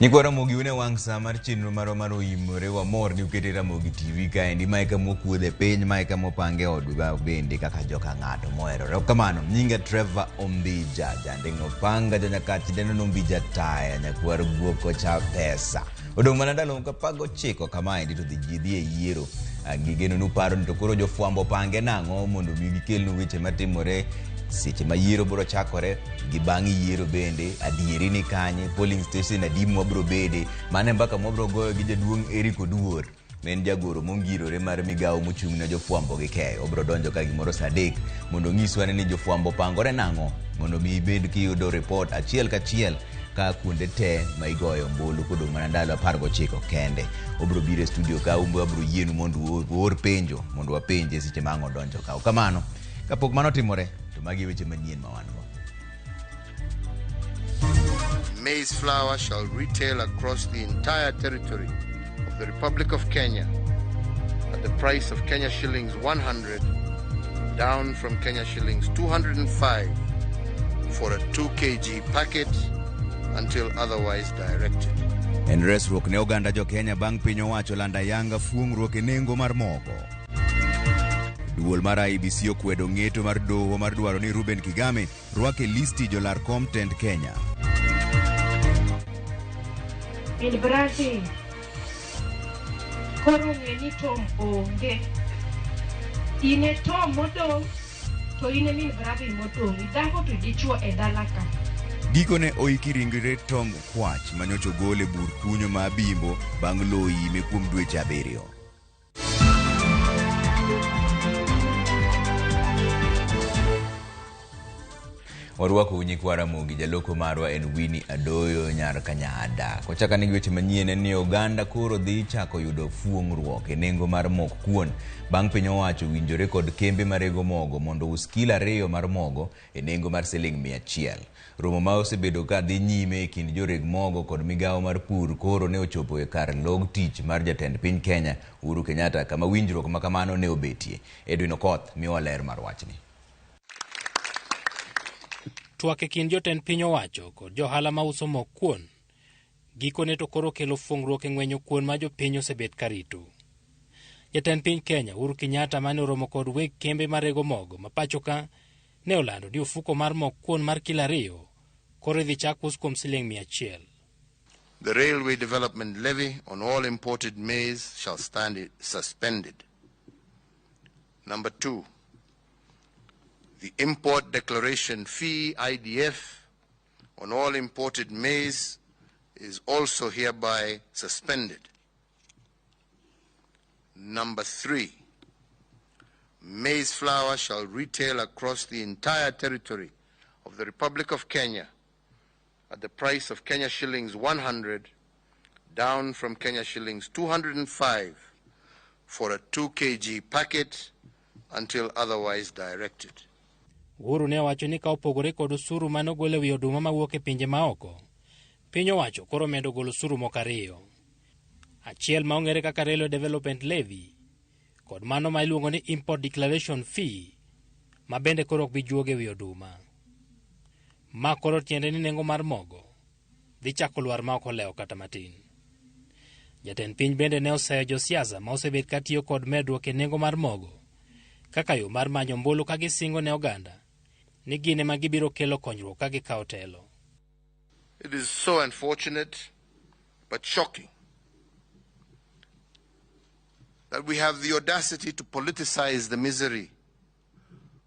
Nyikwa Ramogi une wang' sa mar chenro marwa mar Oimore wamor ni ukete Ramogi TV kaendi mae kama wakuodhe piny mae kama wapange odwa bende kaka joka ng'ato moherore. Ok kamano, nyinga Trevor Ombija, janding' opanga janyakach dendo Ombija taya nyakwar guok kocha pesa. Odong' mana ndalo moko 19 kamaendi to dhi ji dhi e yiero. Gigeno ni uparo ni to koro jofwambo opange nang'o mondo mi gikelnu weche matimore seche ma yiero biro chakore gi bang' yiero bende adieri ni kanye polling station adi mwabiro bede mano e mbaka mwabiro goyo gi jaduong' Eric Oduor ma en jagoro mongirore mar migawo mochung' ne jofwambo gi keyo obiro donjo ka gimoro saa 3 mondo onyiswa ni jofwambo opangore nang'o mondo mi ibed kiyudo ripot achiel kachiel ka kuonde te ma igoyo ombulu kodong' mana ndalo 19 kende. Obiro biro e studio ka umbe wabiro yienu mondo uor penjo mondo wapenje seche ma ang' odonjo ka. Kamano, kapok mano otimore to magi e weche manyien ma wan go. Maize flour shall retail across the entire territory of the Republic of Kenya at the price of Kenya shillings 100, down from Kenya shillings 205 for a 2 kg packet until otherwise directed. En resruok ne oganda jo Kenya bang' piny owacho lando ayanga fuong'ruok e nengo mar mogo. Duol mar IEBC okwedo ng'eto mar doho mar dwaro ni Ruben Kigame rwak e listi jolar kom tend Kenya. In Brazil, koro ng'e ni Tom onge. In e Tom modong' to in e min Bravin modong'. Dhako to dichuo e dala ka. Gikone oiki ringre Tom Kwach manyocha ogol e bur kunyo ma Abimbo bang' lowo ime kuom dweche 7. Warwakou nyikwa Ramogi, jaloko marwa en Winnie Adoyo nyar Kanyada. Kwachako ane gi weche manyien en ni oganda koro dhi chako yudo fuong'ruok e nengo mar mok kuon bang' piny owacho winjore kod kembe marego mogo mondo us kilo 2 mar mogo e nengo mar siling 100. Romo ma osebedo ka dhi nyime e kind joreg mogo kod migawo mar pur koro ne ochopo e kar log tich mar jatend piny Kenya Uhuru Kenyatta kama winjruok ma kamano ne obetie. Edwin Okoth miyowa ler mar wachni. Twak e kind jotend piny owacho kod johala mauso mok kuon gikone to koro kelo fuong'ruok e ng'wenyo kuon ma jopiny osebet ka rito. Jatend piny Kenya Uhuru Kenyatta mane oromo kod weg kembe marego mogo ma pacho ka ne olando ni ofuko mar mok kuon mar kilo 2 koro idhi chak us kuom siling 100. The Railway Development Levy on all imported maize shall stand suspended. Number 2, the Import Declaration Fee, IDF, on all imported maize is also hereby suspended. Number 3, maize flour shall retail across the entire territory of the Republic of Kenya at the price of Kenya shillings 100, down from Kenya shillings 205 for a 2 kg packet until otherwise directed. Uhuru ne owacho ni ka opogore kod osuru mane ogol e wi oduma mawuok e pinje maoko, piny owacho koro medo golo osuru moko 2. Achiel ma ong'ere kaka Railway Development Levy kod mano ma iluongo ni Import Declaration Fee ma bende koro ok bi juoge wi oduma. Ma koro tiende ni nengo mar mogo dhi chako lwar ma ok olewo kata matin. Jatend piny bende ne oseyo josiasa ma osebet ka tiyo kod medruok e nengo mar mogo kaka yo mar manyo ombulu ka gisingo ne oganda ni gin ema gibiro kelo konyruok ka gikawo telo. It is so unfortunate but shocking that we have the audacity to politicize the misery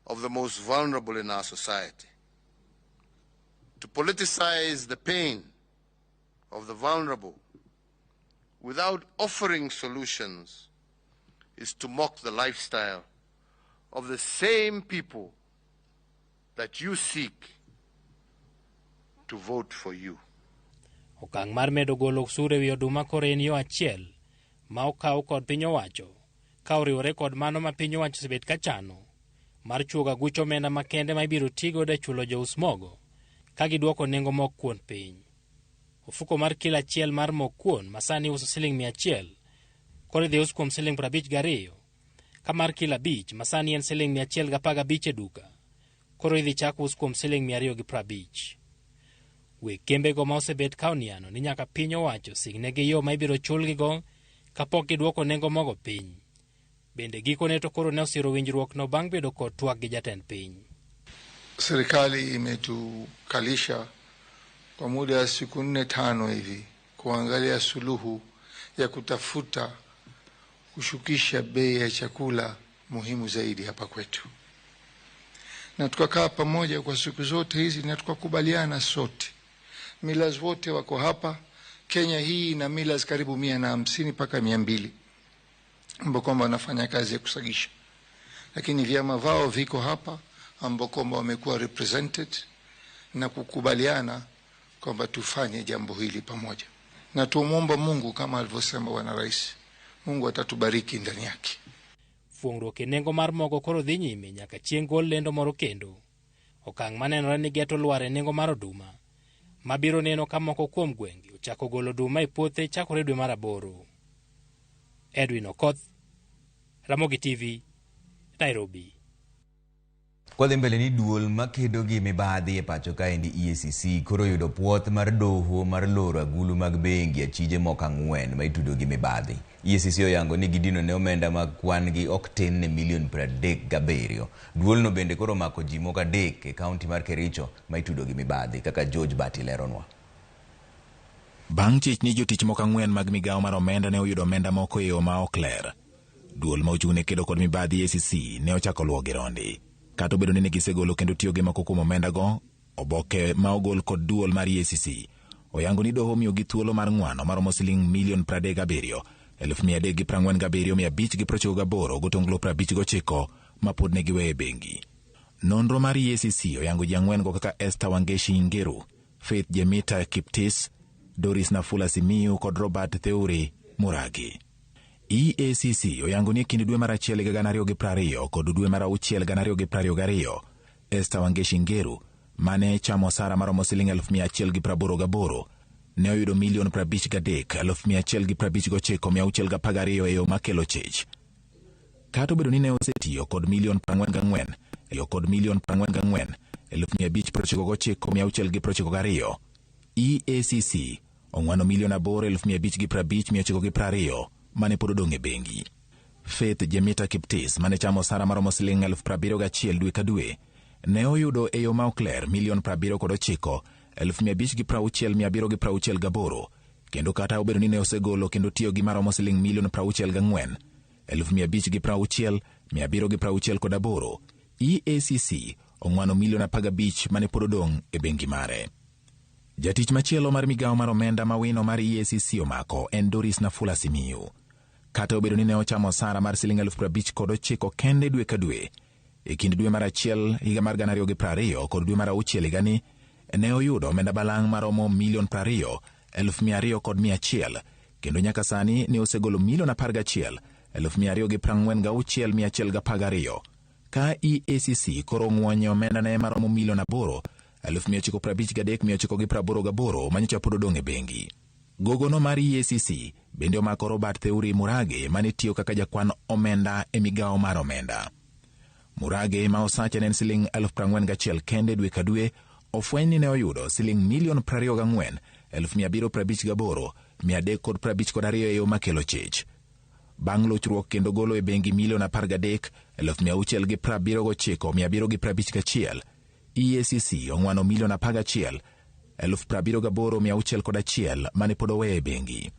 of the most vulnerable in our society, to politicize the pain of the vulnerable without offering solutions is to mock the lifestyle of the same people that you seek to vote for you. Okang' mar medo golo osuru e wi oduma koro en yo achiel ma okaw kod piny owacho ka oriwore kod mano ma piny owacho osebet ka chano mar chuogo aguch omenda makende ma ibiro ti godo e chulo jous mogo ka giduoko nengo mok kuon piny. Ofuko mar kilo achiel mar mok kuon ma sani iuso siling 100 koro idhi us kuom siling 52, ka mar kilo 5 ma sani en siling 115 e duka koro idhi chak us kuom siling 250. Weg kembego ma osebet ka oniano ni nyaka piny owacho singnegi yo ma ibiro chulgigo kapok gidwoko nengo mogo piny. Bende gikone to koro ne osiro winjruokno bang' bedo kod twak gi jatend piny. Serikali imetukalisha kwa muda wa siku 4 5 hivi kuangalia suluhu ya kutafuta kushukisha bei ya chakula muhimu zaidi hapa kwetu, na tukakaa pamoja kwa siku zote hizi na tukakubaliana sote. Millers wote wako hapa. Kenya hii ina millers karibu 150 mpaka 200 ambao kwamba wanafanya kazi ya kusagisha, lakini vyama vao viko hapa ambao kwamba wamekuwa represented na kukubaliana kwamba tufanye jambo hili pamoja, na tumuomba Mungu kama alivyosema Bwana Rais, Mungu atatubariki ndani yake. Fuong'ruok e nengo mar mogo koro dhi nyime nyaka chieng' gol lendo moro kendo. Okang' manenore ni geto lwar e nengo mar oduma, mabiro neno ka moko kuom gwenge ochako golo oduma e puothe chakore dwe mar 8. Edwin Okoth, Ramogi TV, Nairobi. Kwadhi mbele ni duol makedo gi mibadhi e pacho kaendi EACC koro yudo puoth mar doho mar loro agulu mag bengi achije moko 4 ma itudo gi mibadhi. EACC oyango ni gidino ne omenda mag kwan gi ok tin ne milion 37. Duolno bende koro omako ji moko 3 e kaunti mar Kericho ma itudo gi mibadhi, kaka George Bati leronwa. Bang' chich ni jotich moko 4 mag migawo mar omenda ne oyudo omenda moko e yo ma ok ler. Duol ma ochung' ne kedo kod mibadhi EACC ne ochako luwo gi rondi. Kata obedo ni ne gisegolo kendo tiyo gi moko kuom omendago, oboke ma ogol kod duol mar EACC oyango ni doho omiyogi thuolo mar ng'wano maromo siling milion 37 347 598 gotonglo 59 ma pod ne giweyo e bengi. Nonro mar EACC oyango ji 4 go kaka Esther Wangeshi Ngeru, Faith Jemita Kiptis, Doris Nafula Simiyu kod Robert Theuri Muragi. EACC oyango ni e kind dwe mar 1 higa 2020 kod dwe mar 6 2022, Esther Wangeshi Ngeru mane chamo osara maromo siling 188 ne oyudo milion 53 159 612 e yo makelo chich. Kata obedo ni ne osetiyo kod milion 44 yo kod milion 44 599 692, EACC ong'wano milion 8 550 920 mane pod odong' e bengi. Faith Jemita Kiptis mane chamo osara maromo siling 71,000 dwe ka dwe ne oyudo e yo ma ok ler milion 79 560 768, kendo kata obedo ni ne osegolo kendo tiyo gi maromo siling milion 64 560 768, EACC ong'wano milion 15 mane pod odong' e bengi mare. Jatich machielo mar migawo mar omenda mawino mar EACC omako en Doris Nafula Simiyu. Kata obedo ni ne ochamo osara mar siling 59,000 kende dwe ka dwe, e kind dwe mar 1 higa mar 2020 kod dwe mar 6 higani, ne oyudo omenda balang' maromo milion 20 200,100, kendo nyaka sani ne osegolo milion 11 246 112, ka EACC koro ong'wonyo omenda ne maromo milion 8 953 988 manyocha pod odong' e bengi. Gogono mar EACC bende omako Robert Theuri Murage mane tiyo kaka jakwan omenda e migawo mar omenda. Murage ma osache ne en siling 41,000 kende dwe ka dwe, ofweny ni ne oyudo siling milion 24 758 352 e yo makelo chich. Bang' lochruok kendo golo e bengi milion 13 679 751, EACC ong'wano milion 11 78 601 mane pod oweyo e bengi.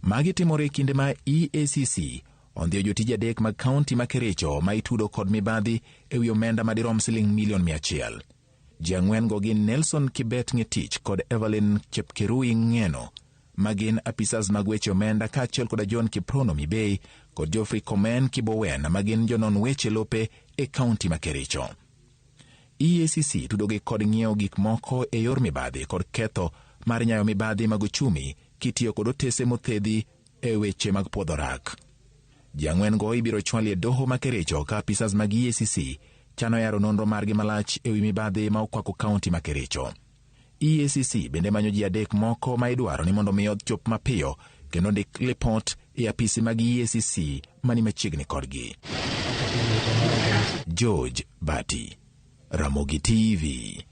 Magi timore e kinde ma EACC ondhiyo jotije 3 mag kaunti ma Kericho ma itudo kod mibadhi e wi omenda madirom siling milion 100. Ji 4 go gin Nelson Kibet Ng'etich kod Evelyn Chepkirui Ng'eno ma gin apisas mag weche omenda, kaachiel koda John Kiprono Mibei kod Geoffrey Komen Kibowen ma gin jonon weche lope e kaunti ma Kericho. EACC tudogi kod ng'iewo gik moko e yor mibadhi kod ketho mar nyayo mibadhi mag ochumi kitiyo kod otese mothedhi e weche mag puodho rak. Ji 4 go ibiro chwali e doho ma Kericho ka apisas mag EACC chano yaro nonro margi malach e wi mibadhi ma okwako kaunti ma Kericho. EACC bende manyo ji 3 moko ma idwaro ni mondo mi ochop mapiyo kendo ndik lipot e apisi mag EACC mani machiegni kodgi. George Bati, Ramogi TV.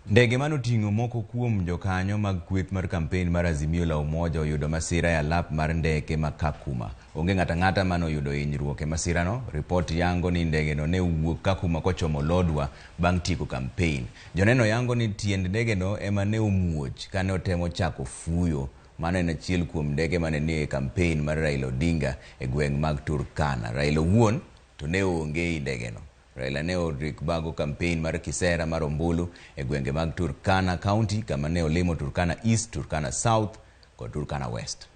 Ndege manoting'o moko kuom jokanyo mag kweth mar kampen mar Azimio la Umoja oyudo masira e alap mar ndeke ma Kakuma. Onge ng'ato ang'ata manoyudo hinyruok e masirano. Ripot yango ni ndegeno ne owuok Kakuma kochomo Lodwar bang' tieko kampen. Joneno yango ni tiend ndegeno ema ne omuoch kane otemo chako fuyo. Mano en achiel kuom ndeke mane nie e kampen mar Raila Odinga e gweng' mag Turkana. Raila owuon to ne onge ei ndegeno. Raila ne orik bago kampen mar kisera mar ombulu e gwenge mag Turkana County kama ne olimo Turkana East, Turkana South kod Turkana West.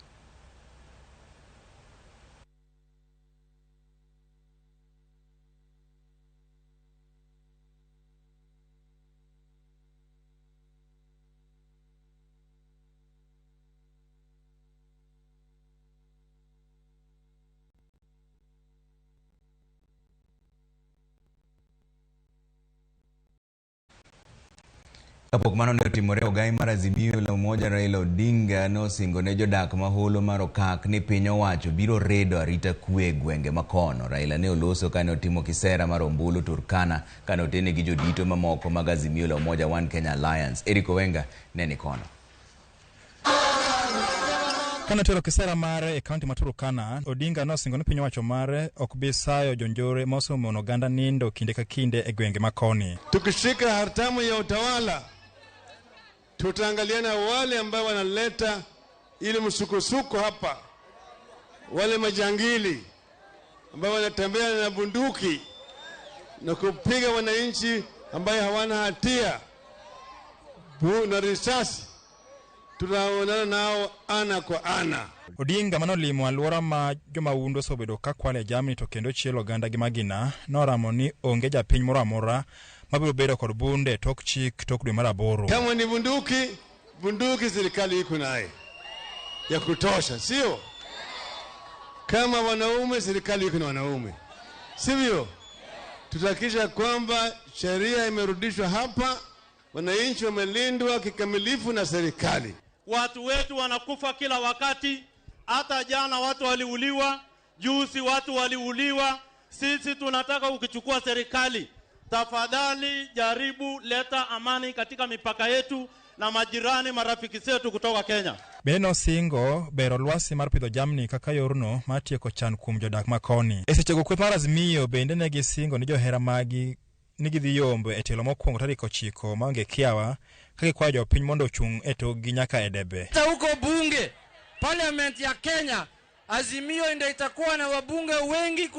Kapok mano ne otimore, ogai mar Azimio la Umoja Raila Odinga nosingo ne jodak ma holo mar Okak ni piny owacho biro redo arita kwe e gwenge makono. Raila ne oloso kane otimo kisera mar ombulu Turkana kane otene gi jodito mamoko mag Azimio la Umoja One Kenya Alliance. Eric Owenga ne ni kono. Kane otero kisera mare e kaunti ma Turkana, Odinga nosingo ni piny owacho mare ok bi sayo jonjore ma osemono oganda nindo kinde ka kinde e gwenge makoni. Tukishika hatamu ya utawala, tutaangalia na wale ambao wanaleta ile msukosuko hapa, wale majangili ambao wanatembea na bunduki na kupiga wananchi ambaye hawana hatia na risasi. Tutaonana nao ana kwa ana. Odinga manolimo alwora ma jomahundu osebedo ka kwale jamni to kendo chielo oganda gi magina noramo ni onge japiny moro amora mabiro bedo kod bunde tok chik tok dwe mar aboro. Kama ni bunduki, bunduki serikali iko naye ya kutosha, sio? Kama wanaume, serikali iko na wanaume, sivyo? Tutahakikisha kwamba sheria imerudishwa hapa, wananchi wamelindwa kikamilifu na serikali. Watu wetu wanakufa kila wakati. Hata jana watu waliuliwa, juzi watu waliuliwa. Sisi tunataka ukichukua serikali, tafadhali jaribu leta amani katika mipaka yetu na majirani marafiki zetu kutoka Kenya. Bende nosingo bero lwasi mar pidho jamni kaka yorno mar tieko chan kuom jodak makoni. E sechego kweth mar Azimio bende ne gisingo ni johera magi ni gidhi yombo e tielo mokwongo tarik 9 maonge kiawa ka gikwayo jopiny mondo ochung' e tokgi nyaka e debe. Hata huko bunge parliament ya Kenya, Azimio ndio itakuwa na wabunge wengi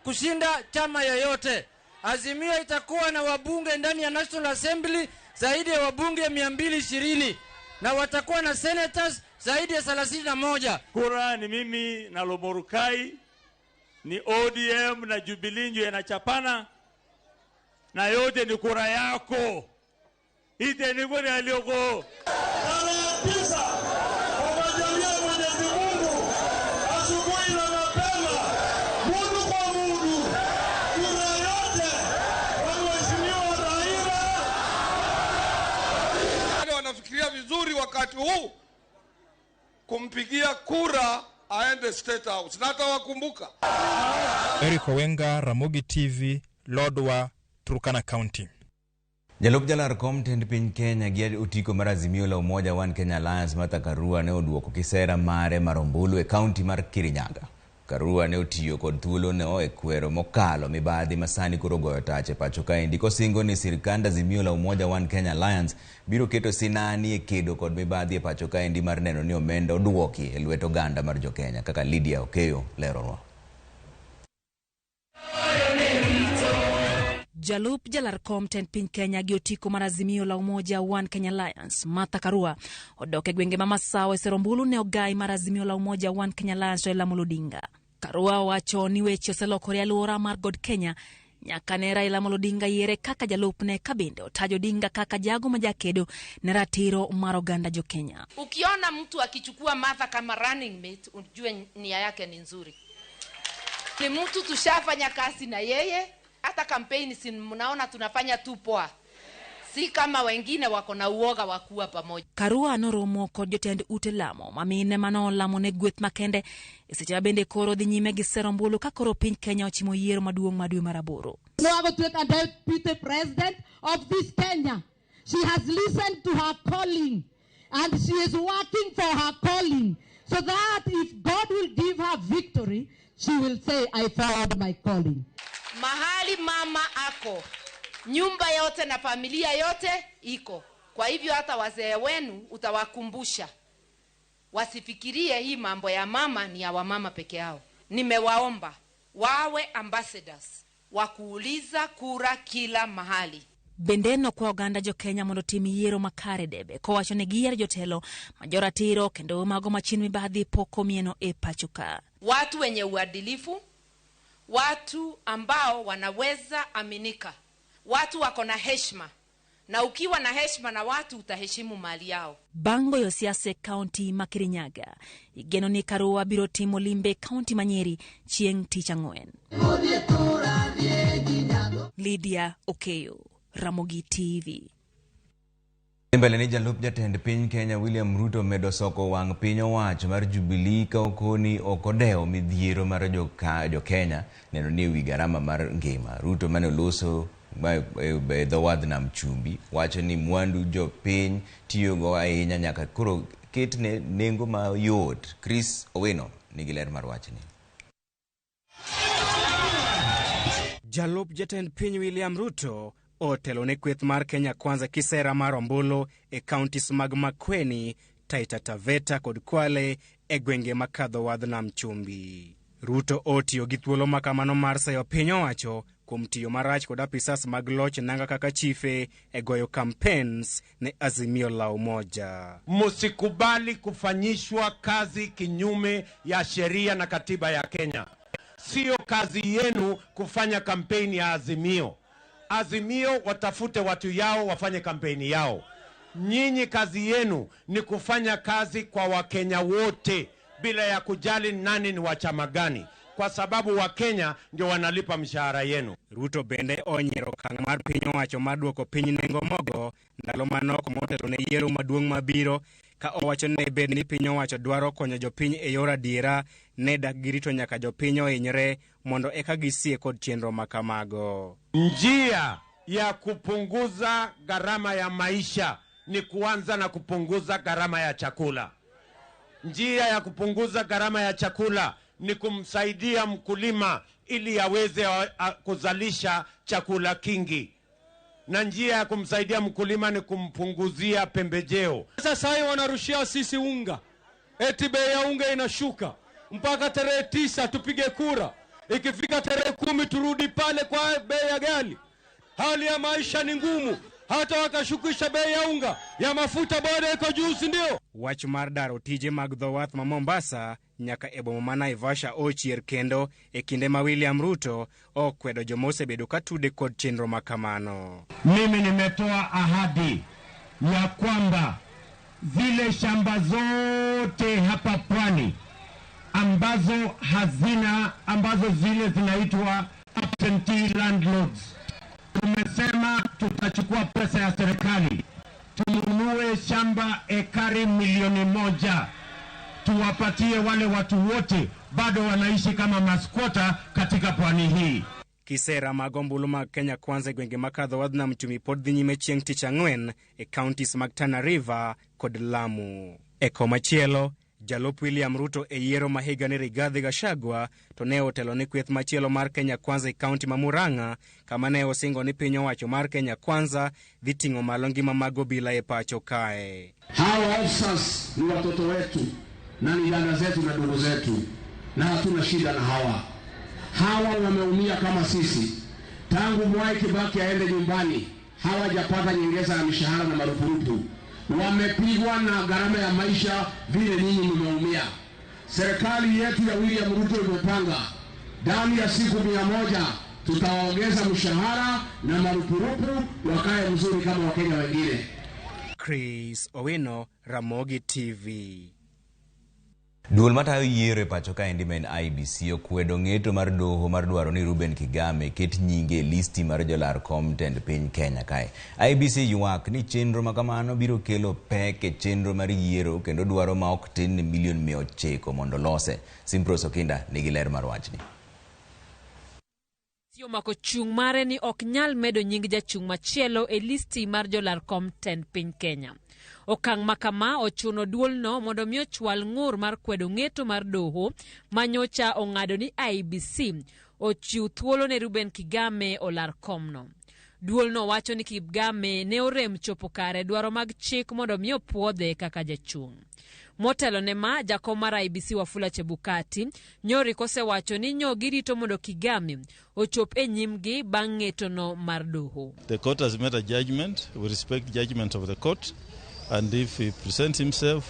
kushinda chama yoyote. Azimio itakuwa na wabunge ndani ya National Assembly zaidi ya wabunge 220 na watakuwa na senators zaidi ya 31. Kura ni mimi na Lomorukai, ni ODM na Jubilee ndio inachapana, na yote ni kura yako. Ite ni kura aliyoko. Tarehe 9 kwa majalia Mwenyezi Mungu, asubuhi na mapema, mundu kwa mundu, kura yote kwa Mheshimiwa Raila. Wale wanafikiria vizuri wakati huu kumpigia kura aende State House, na atawakumbuka. Eric Owenga, Ramogi TV, Lodwar, Turkana County. Jalup jalar kom tend piny Kenya gi otiko mar Azimio la Umoja One Kenya Alliance Martha Karua ne oduoko kisera mare mar ombulu e kaunti mar Kirinyaga. Karua ne otiyo kod thuolo no e kwero mokalo mibadhi masani koro goyo tach e pacho kaendi kosingo ni sirikand Azimio la Umoja One Kenya Alliance biro keto sinani e kedo kod mibadhi e pacho kaendi mar neno ni omenda oduoki e lwet oganda mar jokenya, kaka Lydia Okeyo leronwa. Jalup jalar kom tend piny Kenya gi otiko mar Azimio la Umoja One Kenya Alliance Martha Karua odok e gwenge ma Masawa e sero ombulu ne ogai mar Azimio la Umoja One Kenya Alliance Raila Amolo Odinga. Karua owacho ni weche oselokore e alwora mar God Kenya nyaka ne Raila Amolo Odinga yiere kaka jalupne, ka bende otajo Odinga kaka jago ma jakedo ne ratiro mar oganda jo Kenya. Ukiona mtu akichukua Martha kama running mate, ujue nia yake ni nzuri. Ni mtu tushafanya kazi na yeye. Hata kampeni si mnaona tunafanya tu poa. Si kama wengine wako na uoga wa kuwa pamoja. Karua noromo kod jotend ute lamo mamine manolamo ne gweth makende e seche ma bende koro dhi nyime gi sero ombulu ka koro piny Kenya ochimo yiero maduong' ma dwe mar 8. Noago tuweka deputy president of this Kenya. She has listened to her calling and she is working for her calling so that if God will give her victory, she will say, I followed my calling. Mahali mama ako, nyumba yote na familia yote iko. Kwa hivyo hata wazee wenu utawakumbusha wasifikirie hii mambo ya mama ni ya wamama peke yao. Nimewaomba wawe ambassadors wa kuuliza kura kila mahali. Bende nokwa oganda jo-Kenya mondo otim yiero makare debe kowacho ni giyiero jotelo ma joratiro kendo mago machien mibadhi pok omieno e pacho ka. Watu wenye uadilifu, watu ambao wanaweza aminika, watu wako na heshima, na ukiwa na heshima na watu utaheshimu mali yao. Bang' goyo siasa e kaunti ma Kirinyaga, igeno ni Karua biro timo limbe e kaunti ma Nyeri chieng' tich ang'wen. Lydia Okeyo, Ramogi TV. Mbele ni jalup jatend piny Kenya William Ruto medo soko wang' piny owacho mar Jubilee ka okoni ok odewo midhiero mar jo Kenya neno ni ewi garama mar ngima. Ruto mane oloso e dho wadh nam chumbi wacho ni mwandu jopiny tiyogo ahinya nyaka koro ketne nengo mayot. Chris Owino nigi ler mar wachni. Jalup jatend piny William Ruto otelo ne kweth mar Kenya Kwanza kisera mar ombulu e counties mag Makueni, Taita Taveta kod Kwale e gwenge makadho wadh nam chumbi. Ruto otiyo gi thuolo makamano mar sayo piny owacho kuom tiyo marach kod apisas mag loch nanga kaka chife e goyo campaigns ne Azimio la Umoja. Msikubali kufanyishwa kazi kinyume ya sheria na katiba ya Kenya. Sio kazi yenu kufanya kampeni ya Azimio. Azimio watafute watu yao wafanye kampeni yao. Nyinyi kazi yenu ni kufanya kazi kwa Wakenya wote bila ya kujali nani ni wa chama gani, kwa sababu Wakenya ndio wanalipa mshahara yenu. Ruto bende onyiero okang' mar piny owacho mar duoko piny nengo mogo ndalo manok motelo ne yiero maduong' mabiro ka owacho ni bed ni piny owacho dwaro konyo jopiny e yor adiera ne dak girito nyaka jopiny ohinyre mondo eka gisie kod chenro makamago. Njia ya kupunguza gharama ya maisha ni kuanza na kupunguza gharama ya chakula. Njia ya kupunguza gharama ya chakula ni kumsaidia mkulima ili aweze kuzalisha chakula kingi, na njia ya kumsaidia mkulima ni kumpunguzia pembejeo. Sasa hii wanarushia sisi unga, eti bei ya unga inashuka mpaka tarehe 9 tupige kura, ikifika tarehe 10 turudi pale kwa bei ya ghali. Hali ya maisha ni ngumu, hata wakashukisha bei ya unga ya mafuta bado iko juu, si ndio? Wach mar daro tije mag dho wath ma Mombasa nyaka e boma ma Naivasha ochier kendo e kinde ma William Ruto okwedo joma osebedo ka tude kod chenro makamano. Mimi nimetoa ahadi ya kwamba zile shamba zote hapa pwani ambazo hazina ambazo zile zinaitwa absentee landlords, tumesema tutachukua pesa ya serikali tununue shamba ekari 1 milioni tuwapatie wale watu wote bado wanaishi kama maskwota katika pwani hii. Kisera mag ombulu mag Kenya Kwanza e gwenge makadho wadh nam chumbi pod dhi nyime chieng' tich ang'wen e counties mag Tana River kod Lamu. E komachielo, jalup William Ruto e yiero ma higani Rigathi Gachagua to ne otelo ne kweth machielo mar Kenya Kwanza e kaunti ma Murang'a kama ne osingo ni piny owacho mar Kenya Kwanza dhi ting'o malo ngima mag obila e pacho kae. Hawa officers ni watoto wetu na ni dada zetu na ndugu zetu, na hatuna shida na hawa. Hawa wameumia kama sisi. Tangu Mwai Kibaki aende nyumbani, hawajapata nyongeza ya mishahara na marupurupu. Wamepigwa na gharama ya maisha vile nyinyi mmeumia. Serikali yetu ya William Ruto imepanga ndani ya siku 100 tutawaongeza mshahara na marupurupu, wakae mzuri kama Wakenya wengine. Chris Owino, Ramogi TV. Duol matayo yiero e pacho kaendi ma en IEBC okwedo ng'eto mar doho mar dwaro ni Ruben Kigame ket nyinge e listi mar jolar kom tend piny Kenya kae. IEBC ywak ni chenro makamano biro kelo pek e chenro mar yiero kendo dwaro ma ok tin ne milion 900 mondo lose. Simpros Okinda nigi ler mar wachni. Omako chung' mare ni ok nyal medo nying jachung' machielo e listi mar jolar kom tend piny Kenya. Okang' ma kama ochuno duolno mondo mi ochwal ng'ur mar kwedo ng'eto mar doho ma nyocha ong'ado ni IEBC ochiw thuolo ne Reuben Kigame olar komno. Duolno wacho ni Kigame ne orem chopo kare dwaro mag chik mondo mi opuodhe kaka jachung'. Motelo ne ma, jakom mar IEBC Wafula Chebukati nyori kosewacho ni nyo girito mondo Kigame ochop e nyimgi bang' ng'etono mar doho. The court has made a judgment. We respect judgment of the court, and if he presents himself,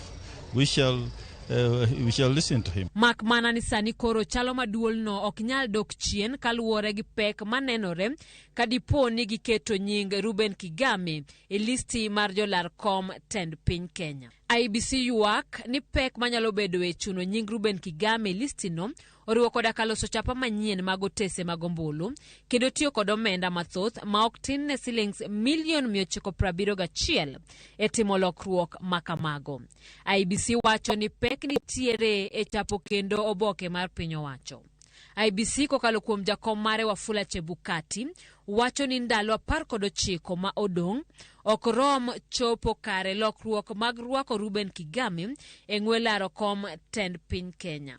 we shall listen to him. Mak mana ni sani koro chalo ma duolno ok nyal dok chien kaluwore gi pek manenore ka dipo ni giketo nying Reuben Kigame e listi mar jolar kom tend piny Kenya. IEBC ywak ni pek manyalo bedoe chuno nying Reuben Kigame e listino oriwo koda ka loso chapa manyien mag otese mag ombulu kendo tiyo kod omenda mathoth ma ok tin ne silings milion 971 e timo lokruok ma kamago. IEBC wacho ni pek nitiere e chapo kendo oboke mar piny owacho. IEBC kokalo kuom jakom mare Wafula Chebukati wacho ni ndalo 19 ma odong' ok rom chopo kare lokruok mag rwako Reuben Kigame e ng'we laro kom tend piny Kenya.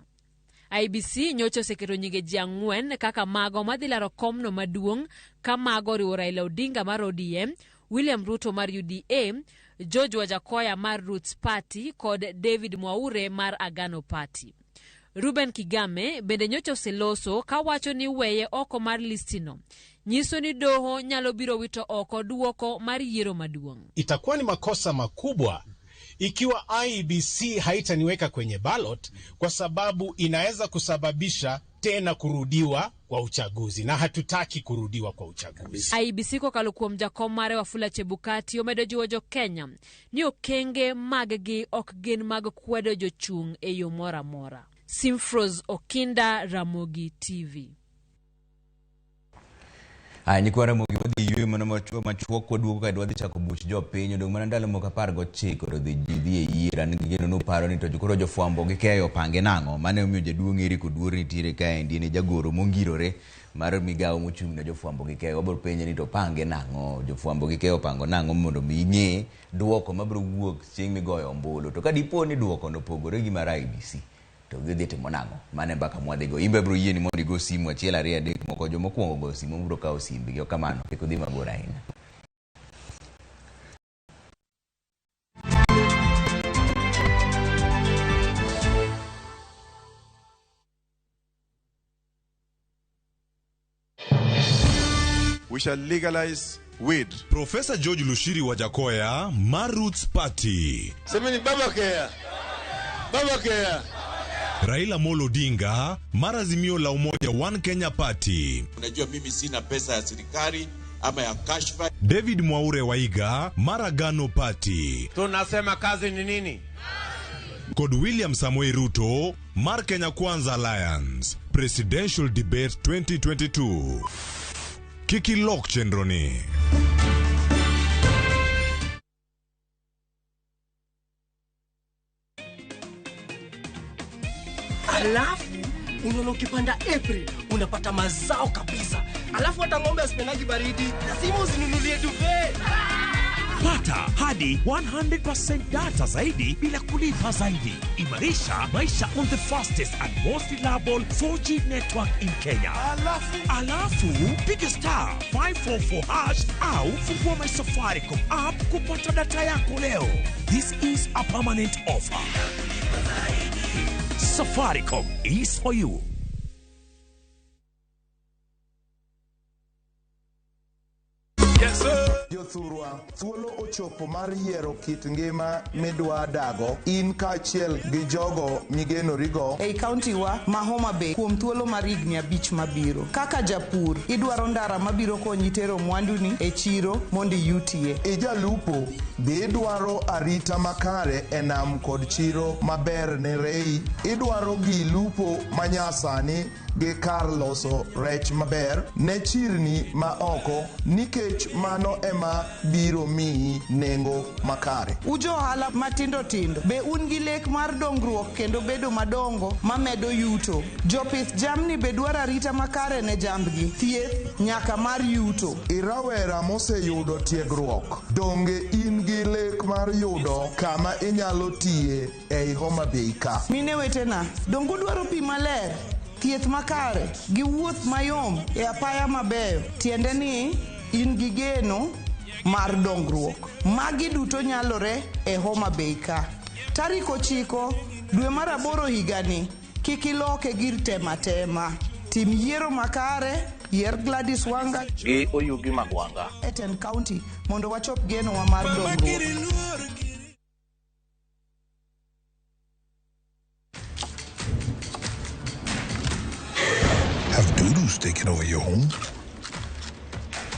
IEBC nyocha oseketo nyinge ji 4 kaka mago madhi laro komno maduong' ka mago oriwo Raila Odinga mar ODM, William Ruto mar UDA, George Wajackoyah mar Roots Party kod David Mwaure mar Agano Party. Reuben Kigame bende nyocha oseloso kawacho ni weye oko mar listino nyiso ni doho nyalo biro wito oko duoko mar yiero maduong'. Itakuwa ni makosa makubwa ikiwa IEBC haitaniweka kwenye ballot, kwa sababu inaweza kusababisha tena kurudiwa kwa uchaguzi, na hatutaki kurudiwa kwa uchaguzi. IEBC kokalo kuom jakom mare Wafula Chebukati omedo jiwo jo Kenya ni okenge mag-gi ok gin mag kwedo jochung' e yo moro amora. Simfros Okinda, Ramogi TV. Aya, nyikwa Ramogi wadhi yueyo mana machuok waduogo kae wadhi chako buch jopiny odong' mana ndalo moko 19 to dhi e yiero. An gi geno nuparo ni to koro jofwambo gi keyo opange nang'o. Mano emomiyo jaduong' Eric Oduor nitiere kaendi, en e jagoro mongirore mar migawo mochung' ne jofwambo gi keyo. Wabiro penje ni to opange nang'o, jofwambo gi keyo opango nang'o mondo mi ing'e duoko mabiro wuok chieng' migoyo ombulu. To ka dipo ni duoko no opogore gi mar IEBC to gidhi timo nang'o? Mano e mbaka mwadhigo. In be abiro yieni mondo igo simu 1 2 3 moko jomokwongo go simu biro kawo simbgi. Ok kamano, kik udhi mabor ahinya. We shall legalize weed. Professor George Lushiri Wajackoyah mar Roots Party. Semeni baba kea. Baba kea. Raila Amolo Odinga mar Azimio la Umoja One Kenya Party. Unajua mimi sina pesa ya serikali ama ya kashfa. David Mwaure Waiga mar Agano Party. Tunasema kazi ni nini? Kod William Samoei Ruto mar Kenya Kwanza Alliance. Presidential Debate 2022. Kik ilok chenro ni. Alafu unaona ukipanda April unapata mazao kabisa. Alafu hata ng'ombe asipendagi baridi, lazima usinunulie duvet. Pata hadi 100% data zaidi bila kulipa zaidi. Imarisha maisha on the fastest and most reliable 4G network in Kenya. Alafu piga star 544 hash au fungua my Safaricom app kupata data yako leo. This is a permanent offer. Safaricom is for you. Yes, sir. Jothurwa, thuolo ochopo mar yiero kit ngima midwa dago in kaachiel gi jogo migenorigo. Ei kaunti wa ma Homa Bay kuom thuolo mar higni 5 mabiro. Kaka japur, idwaro ndara mabiro konyi tero mwanduni e chiro mondo iyutie. Ijalupo, be idwaro arita makare e nam kod chiro maber ne rei. Idwaro gi lupo manyasani gi kar loso rech maber ne chirni ma oko nikech mano ema biro miyi nengo makare. Ujo ohala matindo tindo be un gi lek mar dongruok kendo bedo madongo mamedo yuto. Jopith jamni be dwaro arita makare ne jambgi, thieth nyaka mar yuto. Irawera moseyudo tiegruok, donge in gi lek mar yudo kama inyalo tiye ei Homa Bay ka? Mine wetena, donge udwaro pi maler, thieth makare gi wuoth mayom e apaya mabeyo, tiende ni in gi geno mar dongruok. Magi duto nyalore e Homa Bay ka. Tarik 9 dwe mar 8 higani, kik iloke gir tema tema. Tim yiero makare, yier Gladys Wanga gi Oyugi Magwanga e Ten County mondo wachop genowa mar dongruok. Have dudus taken over your home?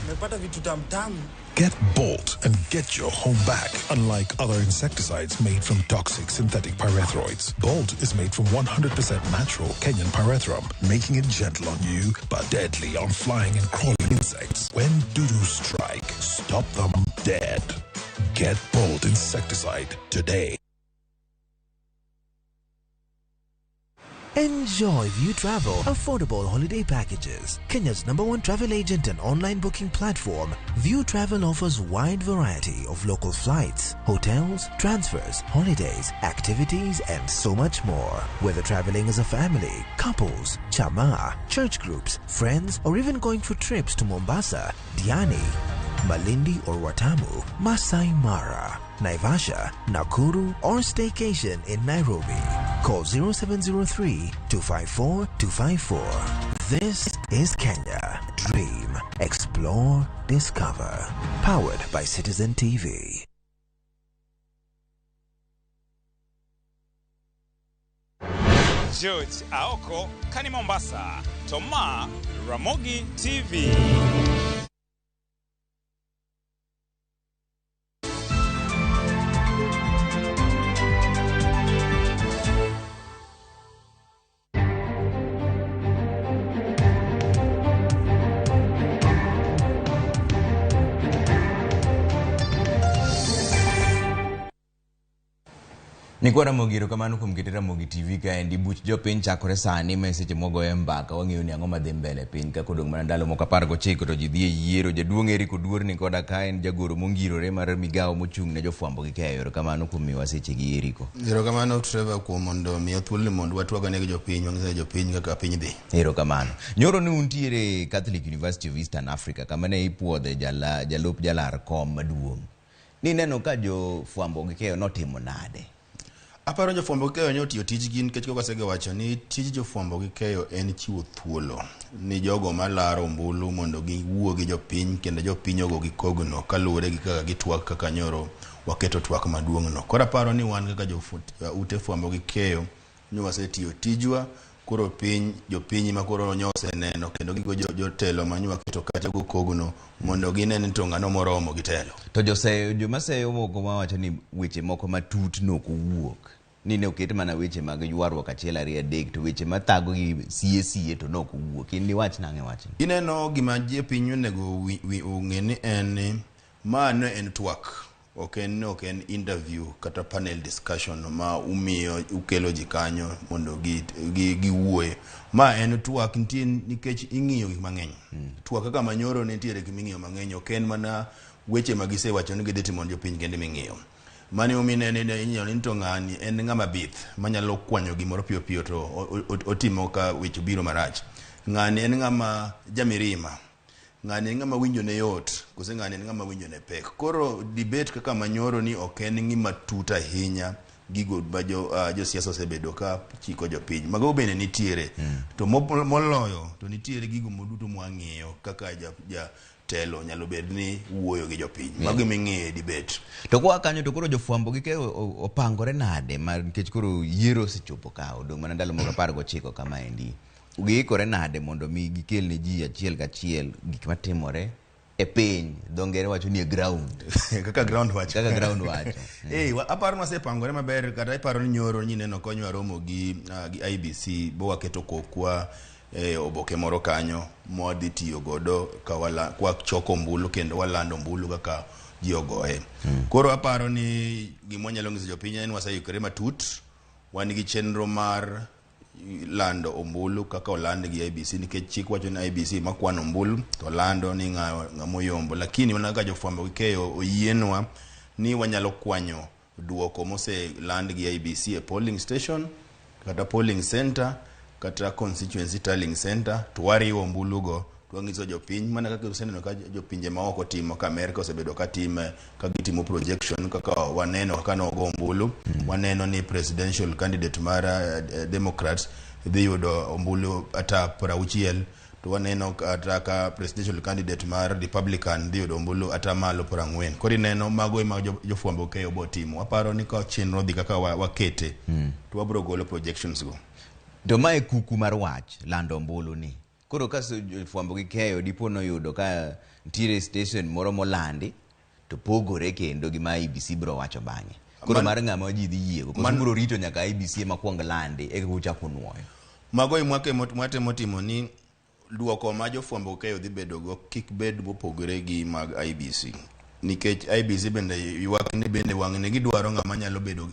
Nimepata vitu tamtamu. Get Bolt and get your home back. Unlike other insecticides made from toxic synthetic pyrethroids, Bolt is made from 100% natural Kenyan pyrethrum, making it gentle on you but deadly on flying and crawling insects. When dudus strike, stop them dead. Get Bolt insecticide today. Enjoy View Travel affordable holiday packages. Kenya's #1 travel agent and online booking platform, View Travel offers wide variety of local flights, hotels, transfers, holidays, activities, and so much more. Whether traveling as a family, couples, chama, church groups, friends, or even going for trips to Mombasa, Diani, Malindi or Watamu, Masai Mara, Naivasha, Nakuru, or staycation in Nairobi. Call 0703 254 254. This is Kenya. Dream, explore, discover. Powered by Citizen TV. George Aoko, Kani Mombasa, Toma, Ramogi TV. Nikwa Ramogi, erokamano kuom kete Ramogi TV kaendi. Buch jopiny chakore sani ma e seche mwagoye mbaka wang'eyo ni ang'o madhi mbele piny ka kodong' mana ndalo moko 19 to ji dhi e yiero. Jaduong' Eric Oduor ni koda ka en jagoro mongirore mar migawo mochung' ne jofwambo gi keyo. Erokamano kuom miyowa seche gi Eriko. Erokamano Trevor kuom mondo miya thuolo ni mondo watwag ane gi jopiny, wang'ise jopiny kaka piny dhi. Erokamano. Nyoro ne untiere Catholic University of Eastern Africa kama ne ipuodhe jalup jalar kom maduong'. Nineno ka jofwambo gi keyo notimo nade? Aparo jofwambo gi keyo ne otiyo tijgi nikech kaka asegawacho ni tij jofwambo gi keyo en chiwo thuolo ni jogo malaro ombulu mondo giwuo gi jopiny kendo jopiny ogo gi kogno kaluwore gi kaka gitwak kaka nyoro waketo twak maduong' no. Koro aparo ni wan kaka ute fwambo gi keyo ni wasetiyo tijwa, koro piny jopiny ma koro nyo oseneno kendo gigo jotelo ma nyo waketo kacha go kogno mondo gine ni to ng'ano moromo gi telo. To joma seyo moko mawacho ni weche moko matut nok owuok. Ni ne oket mana weche mag ywaruok 1 2 3 to weche mathago gi siye to nok owuok. In niwach nang'e wachni? Ineno gima jopiny onego ong'e ni en ni ma ne en twak. Ok en interview kata panel discussion ma umiyo ukelo ji kanyo mondo giwuoye. Ma en twak nitie nikech ing'iyo gik mang'eny. Twak kaka manyoro nitiere gik ming'iyo mang'eny, ok en mana weche ma gisewacho ni gidhi timo ne jopiny kende ming'iyo. Mane omi ne inyalo ni to ng'ani en ng'ama bith manyalo kwanyo gimoro piyo piyo to otimo ka weche biro marach. Ng'ani en ng'ama jamirima. Ng'ani en ng'ama winjo ne yot, kose ng'ani en ng'ama winjo ne pek. Koro debate kaka manyoro ni ok en ng'ima tut ahinya gigo ma josiasa osebedo ka chiko jopiny. Mago bende nitiere. To moloyo to nitiere gigo duto mwang'iyo kaka jatelo nyalo bed ni wuoyo gi jopiny. Mago ming'iyo e debate. To kwa kanyo to koro jofwambo gi keyo opangore nade mar nikech koro yiero osechopo ka odong' mana ndalo moko 19 kama endi. Giikore nade mondo mi gikel ne ji achiel kachiel gik matimore e piny? Dho ngere wacho ni e ground. Kaka ground wacho. Kaka ground wacho. Aparo ni wasepangore maber kata iparo ni nyoro ni neno konywa romo gi IBC bo waketo kokwa e oboke moro kanyo mwadhi tiyo godo ka kwachoko ombulu kendo walando ombulu kaka ji ogoye. Koro aparo ni gima wanyalo nyiso jopiny en waseikore matut, wan gi chenro mar lando ombulu kaka oland gi IEBC, nikech chik wacho ni IEBC makwano ombulu to lando ni ng'ama oyombo, lakini mana kaka jofwambo gi keyo oyienwa ni wanyalo kwanyo duoko moseland gi IEBC e polling station kata polling center kata constituency tallying center, to wariwo ombulugo to wanyiso jopiny mana kaka useneno ka jopinje maoko timo, ka Amerka osebedo ka time ka gitimo projection kaka waneno kaka nogo ombulu. Waneno ni presidential candidate mar Democrats dhi yudo ombulu ata 60, to waneno kata ka presidential candidate mar Republican dhi yudo ombulu ata malo 40. Koro ineno mago ema jofwambo keyo botimo. Waparo ni ka chenro dhi kaka wakete to wabiro golo projections go. To mae kuku mar wach lando ombulu ni. Koro ka jofwambo gi keyo dipo noyudo ka nitiere station moro molandi to pogore kendo gi ma IEBC biro wacho bang'e. Koro mar ng'ama ji dhi yiego, koso biro rito nyaka IEBC ema kuong landi eka uchako nuoyo. Mago e mwatemo timo ni duoko ma jofwambo keyo dhi bedo go kik bed mopogore gi mag IEBC. Nikech IEBC bende ywak ni bende wang'ni gidwaro ng'ama nyalo bedo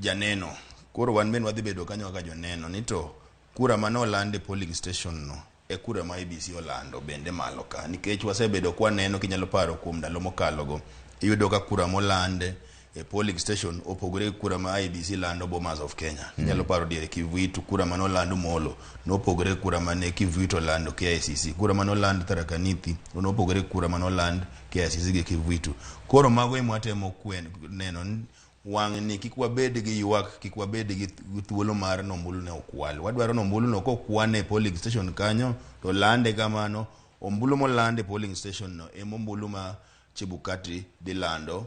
janeno. Koro wan bende wadhi bedo kanyo kaka joneno ni to kura mane oland e polling station no e kura ma IEBC olando bende malo ka, nikech wasebedo kwaneno, kinyalo paro kuom ndalo mokalo go, iyudo ka kura moland e polling station opogore gi kura ma IEBC lando Bomas of Kenya. Inyalo paro diere Kivuitu, kura mane oland Molo nopogore gi kura mane Kivuitu olando KICC, kura mane oland Tharaka Nithi nopogore gi kura mane oland KICC gi Kivuitu. Koro mago ema watemo neno ni wang'ni kik wabed gi ywak, kik wabed gi thuolo mar nombulu ne okwal. Wadwaro nombulu no kokwan e polling station kanyo to lande kamano. Ombulu moland e polling station no ema ombulu ma Chebukati dhi lando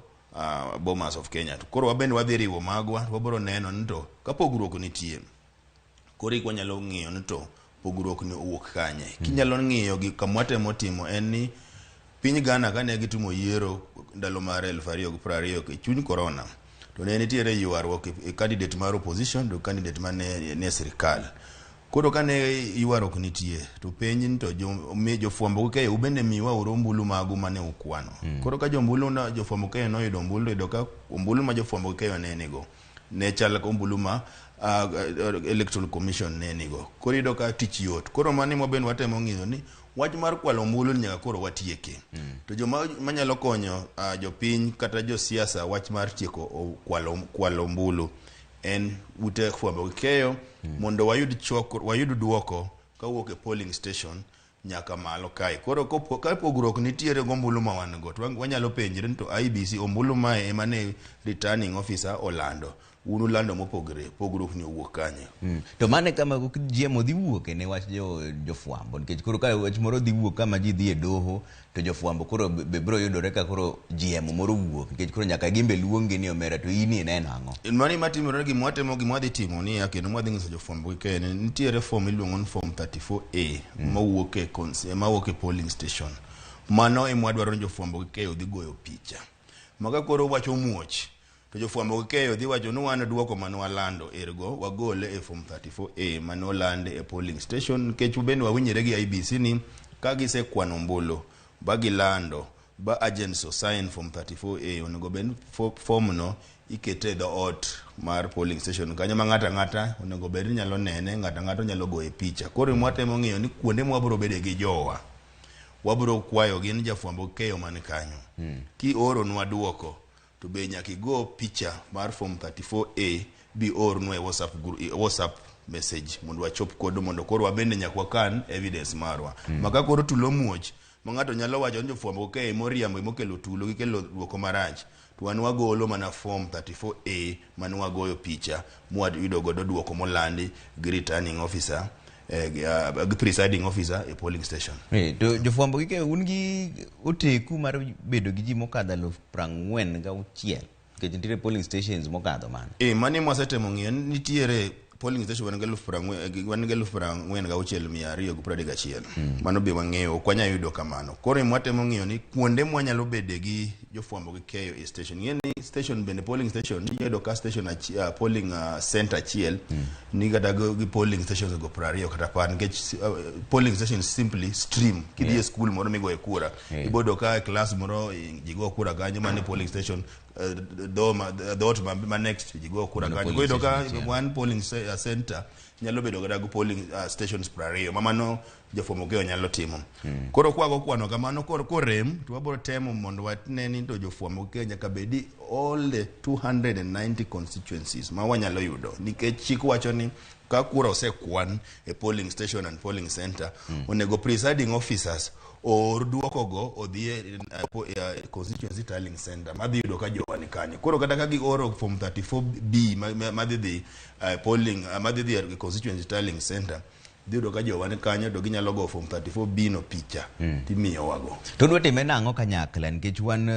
Bomas of Kenya. To koro wabende wadhi riwo magwa, wabiro neno ni to ka pogruok nitie, koro wanyalo ng'iyo ni to pogruok ni owuok kanye. Kinyalo ng'iyo gi kamwatemo timo en ni piny Ghana kane gitimo yiero ndalo mar 2020 e chuny corona, to ne nitiere ywaruok e candidate mar opposition to candidate mane ne sirikal. Koro kane ywaruok nitie to penj ni to jofwambo keyo ubende miwa uru ombulu magu mane ukwano. Koro ka jombulu na jofwambo keyo noyudo ombulu, yudo ka ombulu ma jofwambo keyo ne nigo ne chal ka ombulu ma Electoral Commission ne nigo. Koro iyudo ka tich yot. Koro mano ema bende watemo ng'iyo ni wach mar kwalo ombulu ni nyaka koro watieke. To joma manyalo konyo jopiny kata josiasa wach mar tieko kwalo ombulu en ute fwambo gi keyo mondo wayud chok, wayud duoko kawuok e polling station nyaka malo kae. Koro ka pogruok nitiere gombulu ma wan go, to wanyalo penjre ni to IEBC ombulu mae ema ne returning officer olando, un ulando mopogre, pogruok ni owuok kanye? To mano e kama jiemo dhi wuoke ne wach jofwambo, nikech koro ka wach moro dhi wuok kama ji dhi e doho to jofwambo koro be biro yudore ka koro jiemo moro wuok, nikech koro nyaka gimbe luongi ni omera to in ineno ang'o? Mano ema timore, gima watemo, gima wadhi timo ni ya kendo mwadhi nyiso jofwambo gi keyo ni nitiere form miluongo ni form 34A mawuok e mawuok e polling station. Mano ema wadwaro ni jofwambo gi keyo dhi goyo picha. Maka koro wacho muoch to jofwambo gi keyo dhi wacho ni wan duoko mane walando ergo wagole e form 34A mane olande e polling station, nikech bende wawinjore gi IEBC ni ka gisekwano ombulu ba gilando ba agents o sign form 34A, onego bed form no ikete e dhoot mar polling station kanyo ma ng'ato ang'ata onego bed ni nyalo nene, ng'ato ang'ata nyalo goye picha. Koro mwatemo ng'iyo ni kuonde mwabiro bede gi jowa, wabiro kwayo gi ni jafwambo keyo man kanyo kioronwa duoko to be nyaka igo picha mar form 34A bi ornwa e WhatsApp group, WhatsApp message mondo wachop kodo, mondo koro wabende nyaka wakan evidence marwa. Maka koro tulo muoch ma ng'ato nyalo wacho ni jofwambo keyo moriambo mokelo tulo gikelo duoko marach, to wan wagolo mana form 34A mane wagoyo picha mwayudo godo duoko molandi gi returning officer, gi presiding officer e polling station. To jofwambo gi keyo un gi oteku mar bedo gi ji mokadho 46,000, nikech nitiere polling stations mokadho mano. Mano ema wasetemo ng'iyo, nitiere Polling station wan gi 40,000, wan gi 46,231. Mano be wang'eyo, ok wanyal yudo kamano. Koro mwatemo ng'iyo ni kuonde mwanyalo bede gi jofwambo gi keyo e station. Ing'e ni station bende, polling station, iyudo ka station polling center achiel ni kata gi polling stations go 20 kata 10, nikech polling station is simply stream. Kidhi e school moro migoye kura, iboyudo ka class moro ji go kura kanyo, mano e polling station. Dhoot ma next ji go kura Mano kanyo. polling Koro iyudo ka station achiel. one polling center nyalo bedo kata gi polling stations 20, ma mano jofwambo keyo nyalo timo. Koro kwago kwano kamano, koro korem to wabiro temo mondo wane ni to jofwambo keyo nyaka bedi all the 290 constituencies ma wanyalo yudo, nikech chik wacho ni ka kura osekwan e polling station and polling center, onego presiding officers oor duokogo odhi e constituency tallying center madhi yudo ka jowa ni kanyo. Koro kata ka gioro form 34B madhi dhi polling madhi dhi e constituency tallying center, dhi yudo ka jowa ni kanyo, to ginyalo go form 34B no picha timiyowago. To dwa time nang'o kanyakla, nikech wan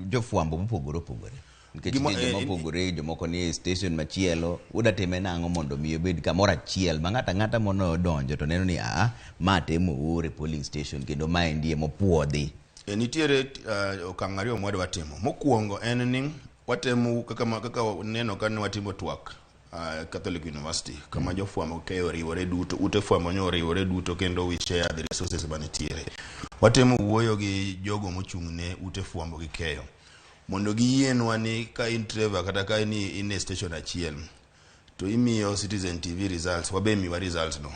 jofwambo mopogore opogore, nikech nitie joma opogore, jomoko ni e station machielo. Uda time nang'o mondo mi obed kamoro achiel ma ng'ato ang'ata monodonjo to neno ni aa ma temo oor e polling station kendo maendi emopuodhi? Nitiere okang' ariyo mwadwa timo. Mokwongo en ni watemo kaka neno ka ne watimo twak Catholic University, kama jofwambo keyo oriwore duto, ute fwambo nyo oriwore duto, kendo we share the resources manitiere. Watemo wuoyo gi jogo mochung' ne ute fwambo gi keyo mondo giyienwa ni ka in Trevor kata ka in e station achiel to imiyo Citizen TV results, wabe miwa results no,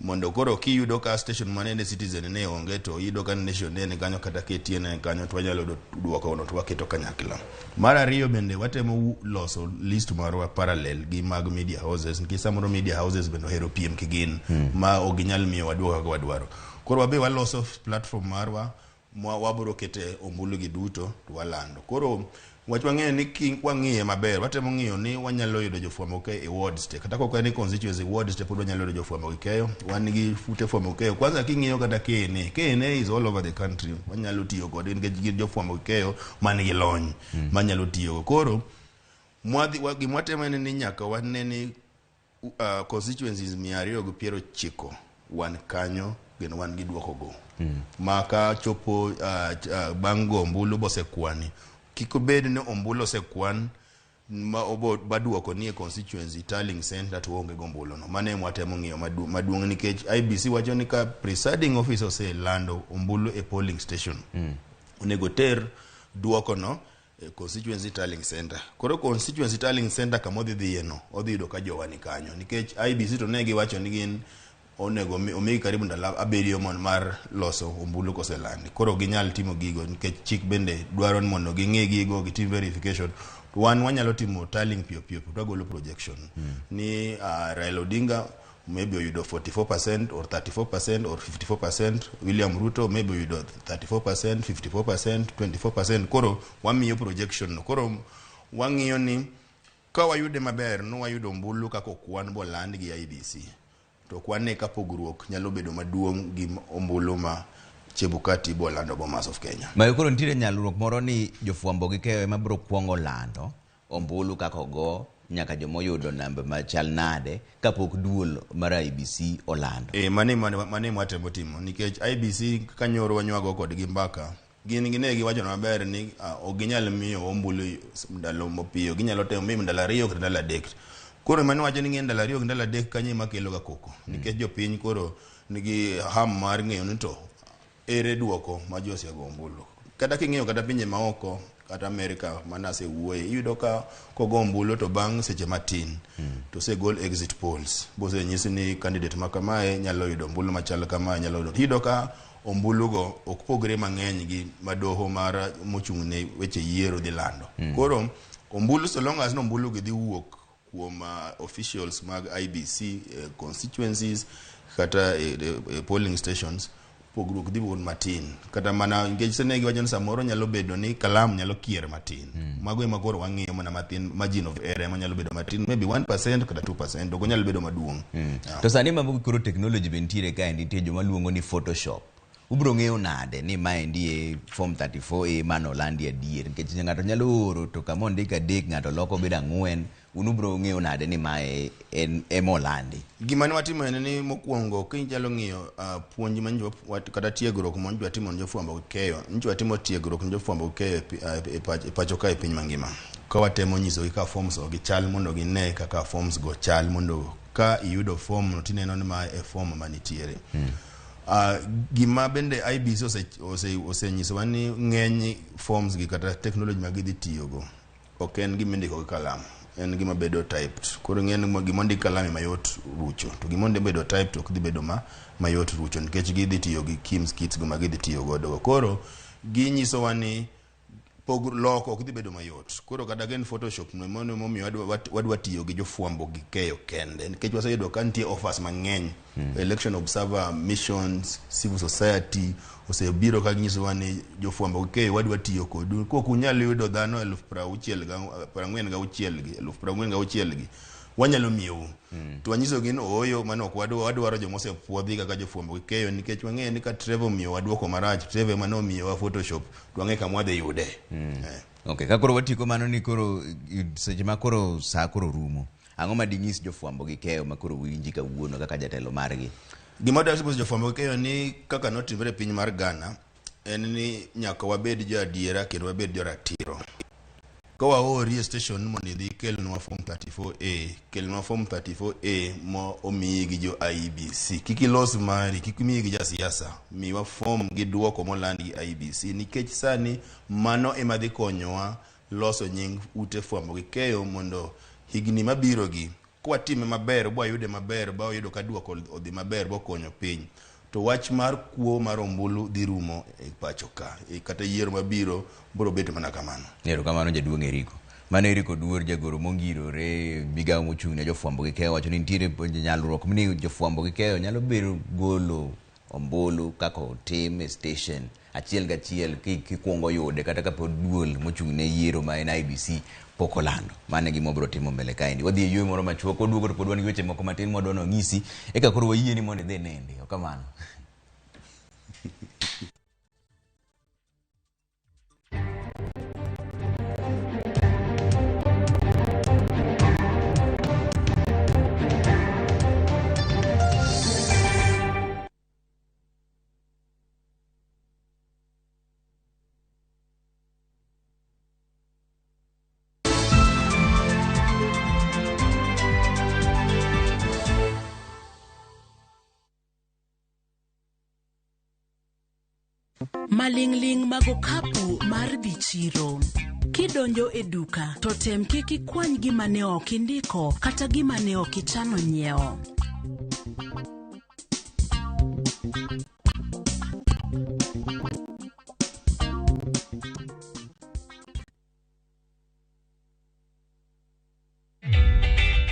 mondo koro kiyudo ka station mane Citizen ne onge to iyudo ka Nation ne ni kanyo kata KTN ne kanyo, to wanyalo yudo duoko no to waketo kanyakla. Mar ariyo bende watemo loso list marwa parallel gi mag media houses, nikech samoro media houses bende ohero piem kigin ma ok ginyal miyo waduoko kaka wadwaro. Koro wabe waloso platform marwa ma wabiro kete ombulu gi duto to walando. Koro wach wang'eyo ni kwang'iye maber, watemo ng'iyo ni wanyalo yudo jofwambo keyo e wards te, kata kok en e constituency, wards te pod wanyalo yudo jofwambo gi keyo. Wan gi ute fwambo keyo. Kwanza king'iyo kata KNA, KNA is all over the country, wanyalo tiyo kode nikech gin jofwambo gi keyo man gi lony manyalo tiyogo. Koro gimwatemo en ni nyaka wane ni constituencies 290 wan kanyo kendo wan gi duoko go ma ka chopo bang' go ombulu bosekwani, kik obed ni ombulu osekwan ma obo baduoko ni e constituency tallying center to onge gombulu no. Mano ema watemo ng'iyo maduong', nikech IEBC wacho ni ka presiding officer oselando ombulu e polling station, onego ter duoko no e constituency tallying center. Koro constituency tallying center kama odhi dhiye no, odhi yudo ka jowa ni kanyo, nikech IEBC to ne giwacho ni gin onego omigi karibu ndalo 7 mon mar loso ombulu koselandi. Koro ginyal timo gigo nikech chik bende dwaro ni mondo ging'i gigo, gitim verification. To wan wanyalo timo tallying piyo piyo to wagolo projection ni Raila Odinga maybe oyudo 44% or 34% or 54%, William Ruto maybe oyudo 34%, 54%, 24%. Koro wamiyo projection no. Koro wang'iyo ni ka wayude maber no, wayudo ombulu kaka okwan boland gi IEBC, to kwane ka pogruok nyalo bedo maduong' gi ombulu ma Chebukati bolando Bomas of Kenya. Ma koro nitiere nyalruok moro ni jofwambo gi keyo ema biro kuongo lando ombulu kaka ogo nyaka jomoyudo namba machal nade kapok duol mar IEBC olando. Mane mwatemo timo, nikech IEBC kanyoro wanywago kodgi mbaka, gin gine giwacho maber ni ok ginyal miyo ombulu ndalo mapiyo, ginyalo temo miyo ndalo 2 kata ndalo 3. Koro mano wacho ni ng'e ndalo 2 gi ndalo 3 kanyo ema kelo ga koko, nikech jopiny koro nigi ham mar ng'eyo ni to ere duoko ma ji osego ombulu. Kata king'iyo kata pinje maoko, kata Amerika mana asewuoye, iyudo ka kogo ombulu to bang' seche matin to osegol exit polls, bosenyisi ni candidate ma kamae nyalo yudo ombulu machal kamae nyalo yudo. Iyudo ka ombulugo ok pogre mang'eny gi madoho mar mochung' ne weche yiero dhi lando. Koro ombulu, so long as no ombulu gi dhi wuok kuom officials mag IEBC constituencies kata polling stations, pogruok dhi bedo matin. Kata mana nikech sene giwacho ni samoro nyalo bedo ni kalam nyalo kier matin. Mago ema koro wang'iyo mana matin, margin of error ema nyalo bedo matin, maybe 1% kata 2%, ok onyal bedo maduong'. To sani mago koro technology be nitiere kae, nitie joma luongo ni Photoshop. Ubiro ng'eyo nade ni maendi e form 34A mano olandi adier? Nikech ng'ato nyalo oro to kama ondik 3 ng'ato loko bedo 4, Un ubro ng'eyo nade ni mae en emolandi? Gima ne watimo en ni mokwongo kinyalo ng'iyo puonj ma nyocha kata tiegruok ma nyocha watimo ne jofwambo gi keyo. Nyocha watimo tiegruok ne jofwambo gi keyo e pacho ka e piny mangima. Ka watemo nyisogi ka forms go gichal mondo gine kaka forms go chal, mondo ka iyudo form no tineno ni ma e form manitiere. Gima bende IEBC osenyisowa ni ng'eny forms gi kata technology ma gidhi tiyogo ok en gima indiko gi kalam, en gima bedo typed. Koro ing'e ni gima ondik kalam ema yot rucho, to gima bedo typed ok dhi bedo mayot rucho nikech gidhi tiyo gi KIEMS kits go ma gidhi tiyo godo go. Koro ginyisowa ni loko ok dhi bedo mayot. Koro kata ka en Photoshop no emomiyo wadwa tiyo gi jofwambo gi keyo kende, nikech waseyudo ka nitie offers mang'eny. Election observer missions, civil society osebiro ka ginyisowa ni jofwambo gi keyo wadwa tiyo kodu. Kok unyal yudo dhano 46,000 gi 46,000 gi wanyalo miyou. To wanyisogi ni ooyo, mano ok wadwa, wadwaro joma osepuodhi kaka jofwambo gi keyo, nikech wang'eyo ni ka Trevor omiyowa duoko marach, Trevor ema nomiyowa Photoshop, to wang'e kama wadhi yude. Okay, ka koro watieko mano ni koro seche ma koro saa koro rumo, ang'o ma dinyis jofwambo gi keyo ma koro winji kawuono kaka jatelo margi? Gima dwa nyiso jofwambo gi keyo ni kaka notimore e piny mar Ghana en ni nyaka wabed jo adiera kendo wabed jo ratiro. Ka waori e station mondo idhi kelnwa form 34A, kelnwa form 34A mo omiyi gi jo IEBC. Kik ilos mari, kik imiyi gi jasiasa. Miwa form gi duoko moland gi IEBC, nikech sani mano ema dhi konyowa loso nying ute fwambo gi keyo mondo higni mabiro gi kwatime maber, bwayude maber, bwayudo ka duoko odhi maber, bokonyo piny. To wach mar kuo mar ombulu dhi rumo e pacho ka. Kata yiero mabiro biro bet mana kamano. Erokamano jaduong' Eriko. Mano Eriko Oduor, jagoro mongirore migawo mochung' ne jofwambo gi keyo, wacho ni nitiere nyalruok ni jofwambo gi keyo nyalo bedo golo ombulu kaka otim e station achiel gachiel kikuongo yude kata kapod duol mochung' ne yiero ma en IEBC pok olando. Mano e gima wabiro timo mbele kaendi. Wadhi e yueyo moro machuok, waduogo to pod wan gi weche moko matin mwadwa ni wanyisi, eka koro wayieni mondo idhi nindi. Ok kamano? Maling'ling' mag okapu mar dhi chiro. Kidonjo e duka to tem kik ikwany gima ne ok indiko kata gima ne ok ichano nyiewo.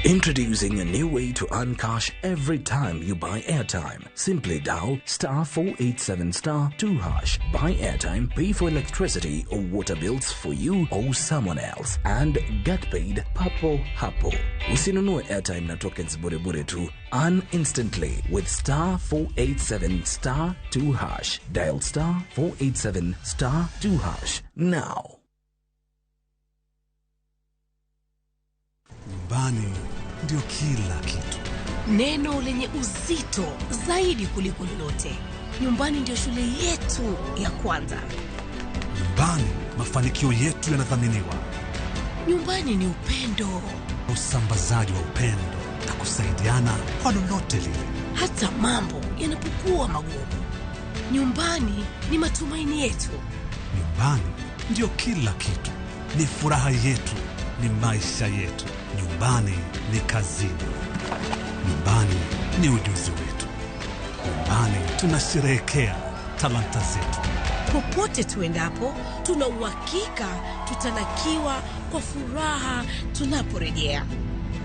Introducing a new way to earn cash every time you buy airtime. Simply dial star 487 star 2 hash. Buy airtime, pay for electricity or water bills for you or someone else, and get paid papo hapo. Usinunue airtime na tokens bure bure tu. Earn instantly with star 487 star 2 hash. Dial star 487 star 2 hash now. Nyumbani ndio kila kitu. Neno lenye uzito zaidi kuliko lolote. Nyumbani ndio shule yetu ya kwanza. Nyumbani mafanikio yetu yanathaminiwa. Nyumbani ni upendo. Usambazaji wa upendo na kusaidiana kwa lolote lile. Hata mambo yanapokuwa magumu. Nyumbani ni matumaini yetu. Nyumbani ndio kila kitu. Ni furaha yetu, ni maisha yetu. Nyumbani ni kazini. Nyumbani ni ujuzi wetu. Nyumbani tunasherehekea talanta zetu. Popote tuendapo, tuna uhakika tutalakiwa kwa furaha tunaporejea.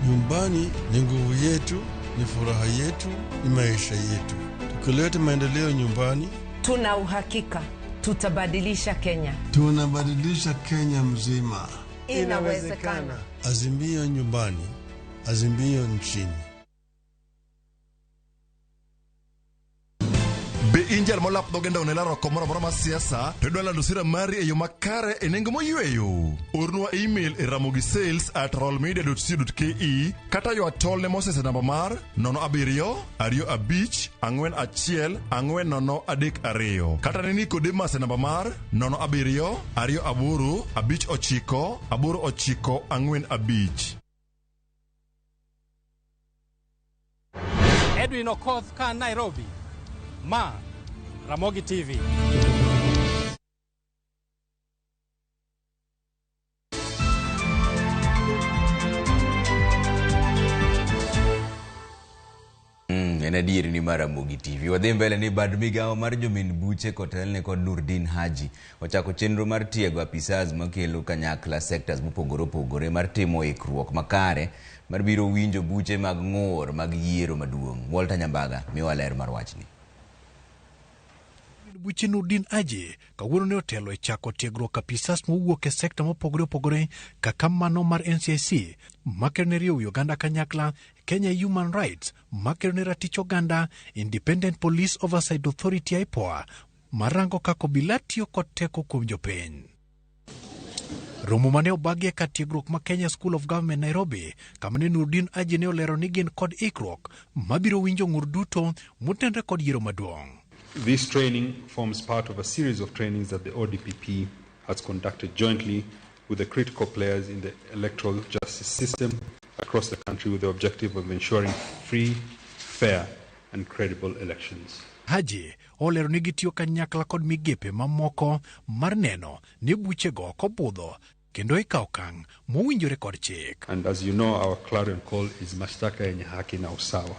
Nyumbani ni nguvu yetu, ni furaha yetu, ni maisha yetu. Tukileta maendeleo nyumbani, tuna uhakika tutabadilisha Kenya. Tunabadilisha Kenya mzima. Inawezekana. Azimio nyumbani, azimio nchini. Be In jal molap dhoge ndaw ne laro oko moro amora mar siasa to idwa lando sira mari e yo makare e nengo moyweyo. Ornwa email e ramogisales@rollmedia.co.ke kata ywa tol ne Moses e namba mar 07 25 41 40 32 kata ne Nicodemus e namba mar 07 28 59 89 45. Edwin Okoth ka Nairobi. Ma Ramogi TV. En adier ni mar Ramogi TV. Wadhi mbele ni bad migawo mar jomin buche kotelne kod Nurdin Haji ochako chenro mar tiego apisas makelo kanyakla sectors mopogore opogore mar timo ikruok makare mar biro winjo buche mag ng'ur mag yiero maduong'. Walter Nyambaga miwa ler mar wachni. Buche Nurdin Haji kawuono ne otelo e chako tiegruok apisas mowuok e sekta mopogore opogore kaka mano mar NCIC makelo ne riwo wi oganda kanyakla, Kenya Human Rights makelo ne ratich oganda, Independent Police Oversight Authority IPOA marango kaka obila tiyo kod teko kuom jopiny. Romo mane obagi e kar tiegruok ma Kenya School of Government Nairobi, kama ne Nurdin Haji ne olero ni gin kod ikruok mabiro winjo ng'ur duto motenre kod yiero maduong'. This training forms part of a series of trainings that the ODPP has conducted jointly with the critical players in the electoral justice system across the country with the objective of ensuring free, fair, and credible elections. Haji olero ni gitiyo kanyakla kod migepe mamoko mar neno ni buchego ok obudho kendo ikawo okang' mowinjore kod chik. And as you know, our clarion call is mashtaka yenye haki na usawa.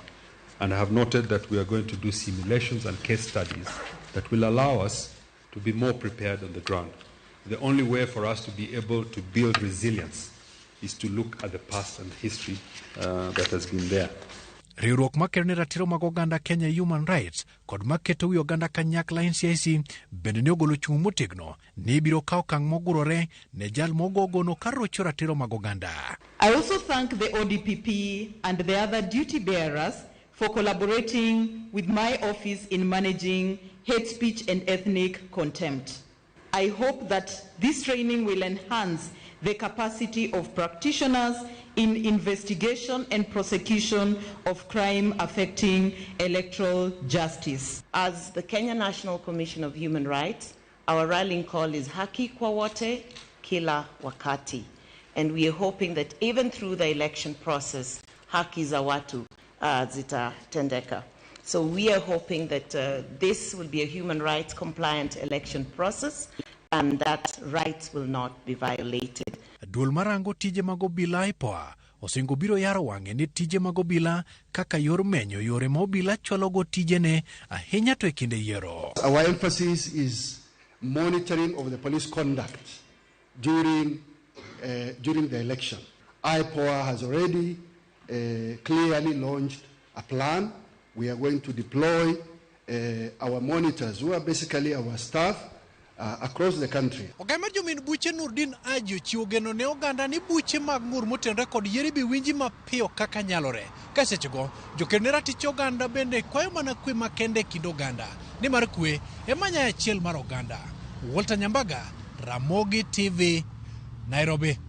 And I have noted that we are going to do simulations and case studies that will allow us to be more prepared on the ground. The only way for us to be able to build resilience is to look at the past and history that has been there. Riwruok makelo ne ratiro mag oganda Kenya Human Rights kod maketo wi oganda kanyakla NCIC bende ne ogolo chung' motegno ni ibiro kawo okang' mogurore ne jal mogogono ka rocho ratiro mag oganda. I also thank the ODPP and the other duty bearers for collaborating with my office in managing hate speech and ethnic contempt. I hope that this training will enhance the capacity of practitioners in investigation and prosecution of crime affecting electoral justice. As the Kenya National Commission of Human Rights, our rallying call is haki kwa wote, kila wakati. And we are hoping that even through the election process, haki za watu zitatendeka. So we are hoping that this will be a human rights compliant election process and that rights will not be violated. Duol marango tije mag obila IPOA osingo biro yaro wang'e ne tije mag obila kaka yor menyo yore ma obila chwalogo tijene ahinya to e kinde yiero. Our emphasis is monitoring of the police conduct during the election. IPOA has already clearly launched a plan. We are going to deploy our monitors, who are basically our staff, across the country. Ogai mar jomin buche Nurdin Haji ochiwo geno ne oganda ni buche mag ng'ur motenore kod yiero ibi winji mapiyo kaka nyalore. Ka sechego, jokedo ne ratich oganda bende kwayo mana kwe makende e kind oganda, nimar kwe ema nyayo achiel mar oganda. Walter Nyambaga, Ramogi TV, Nairobi.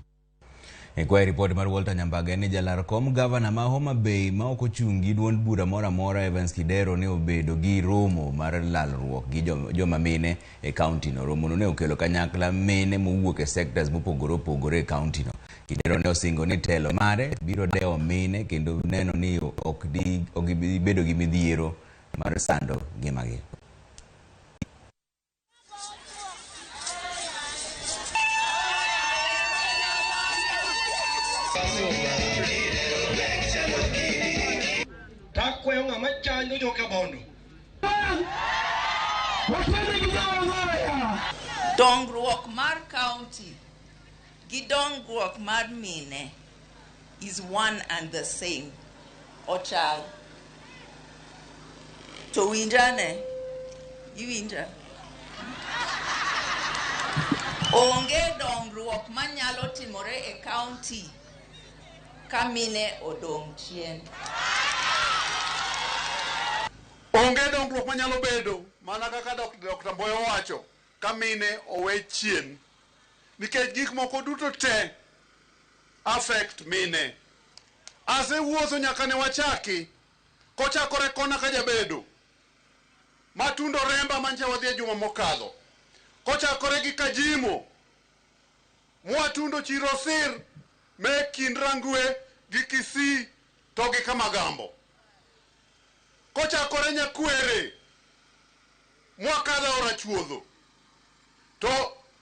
E kwayo ripot mar Walter Nyambaga en ni jalar kom gavana ma Homa Bay ma ok ochung' gi duond bura moro amora Evans Kidero ne obedo gi romo mar lalruok gi joma mine e kaunti no. Romono ne okelo kanyakla mine mowuok e sectors mopogore opogore e kaunti no. Kidero ne osingo ni telo mare biro dewo mine kendo neno ni ok gibi bedo gi midhiero mar sando ngimagi. Takwayo ng'ama chando joka bondo. Dongruok mar county gi dongruok mar mine is one and the same. Ochal. To winjane, iwinja. Onge dongruok manyalo timore e county ka mine odong' chien. Onge dongruok manyalo bedo mana kaka Dr. Mboya owacho ka mine owe chien, nikech gik moko duto te affect mine. Asewuotho nyaka ne wachaki kochakore kona ka jabedo matundo remba manche wadhi e juma mokadho, kochakore gi Kajimo mwatundo Chiro Sir me kind Rangwe gi Kisii to gi Kamagambo, kochakore Nyakwere mwakadho Orachuodho, to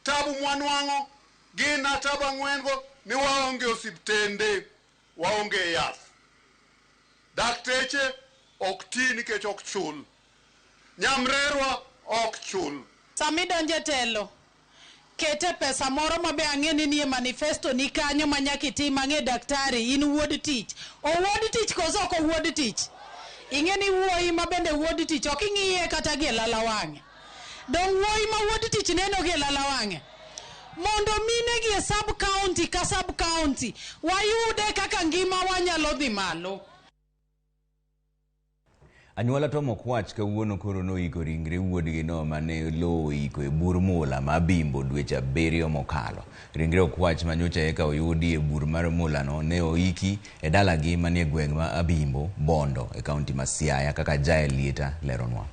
tabu mwanwang'o gin tabu ang'wen go ni waonge osiptende, waonge yath, dakteche ok ti nikech ok chul, nyamrerwa ok chul. Sama idonjo e telo, kete pesa moro mabe ang'e ni nie manifesto ni kanyo ma nyaka itim. Ang'e daktari, in wuod tich. Owuod tich koso ok owuod tich? Ing'e ni wuoyi ma bende wuod tich ok ing'iye kata gi e lala wang'e. Dong wuoyi ma wuod tich neno gi e lala wang'e. Mondo mine gi e sub county ka sub county wayude kaka ngima wanyalo dhi malo. Anyuola Tom Okwach kawuono koro noiko ringre wuodgi no mane lowo oiko e bur mula ma Bimbo dweche 7 mokalo. Ringre Okwach manyocha eka oyudi e bur mar mulano ne oiki e dalagi manie gweng' ma Abimbo, Bondo, e kaunti ma Siaya, kaka Jael Lieta leronwa.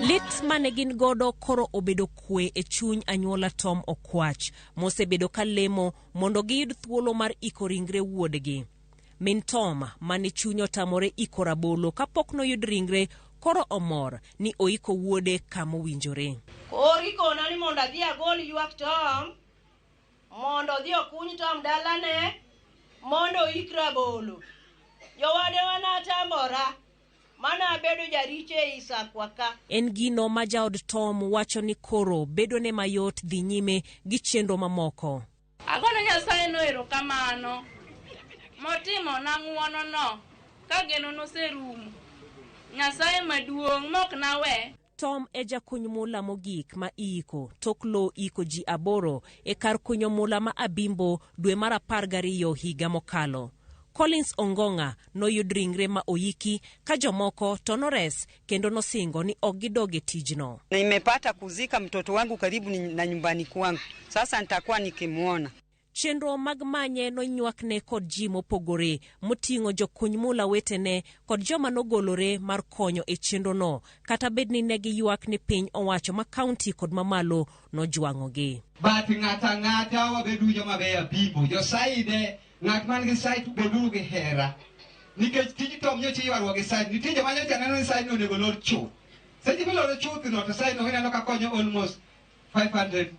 Lit mane gin godo koro obedo kwe e chuny anyuola Tom Okwach, mosebedo ka lemo mondo giyud thuolo mar iko ringre wuodgi. Min Tom mane chuny otamore iko rabolo kapok noyud ringre koro omor ni oiko wuode kamowinjore. Koro ikona ni mondo adhi agol ywak Tom, mondo odhi okuny Tom dalane, mondo oik rabolo. Jowadewa natambora, mana abedo jaricho ei sakwa ka. En gino ma jaod Tom wacho ni koro bedone mayot dhi nyime gi chenro mamoko. Agono Nyasaye no erokamano motimo na ng'uono no ka geno noserumo. Nyasaye maduong' mok nawe. Tom e jakuny mula mogik ma iiko tok lowo iko ji 8 e kar kunyo mula ma Abimbo dwe mar 12 higa mokalo. Collins Ongonga noyud ringre ma oiki ka jomoko to nores kendo nosingo ni ok gidog e tijno. Nimepata kuzika mtoto wangu karibu na nyumbani kwangu. Sasa nitakuwa nikimuona. Chenro mag manye nonywakne kod ji mopogore moting'o jokuny mula wetene kod joma nogolore mar konyo e chenrono, kata bed ni ne giywak ni piny owacho ma kaunti kod mamalo nojwang'ogi. But ng'ata ng'ata wabedu joma beyo Abimbo, josaide ng'at man gi site beduru gi hera. Nikech tij Tom nyocha iywaruok gi site, nitie joma nyocha neno ni site no onego olor chuth. Seche miloro chuth no to site no ineno ka konyo almost 500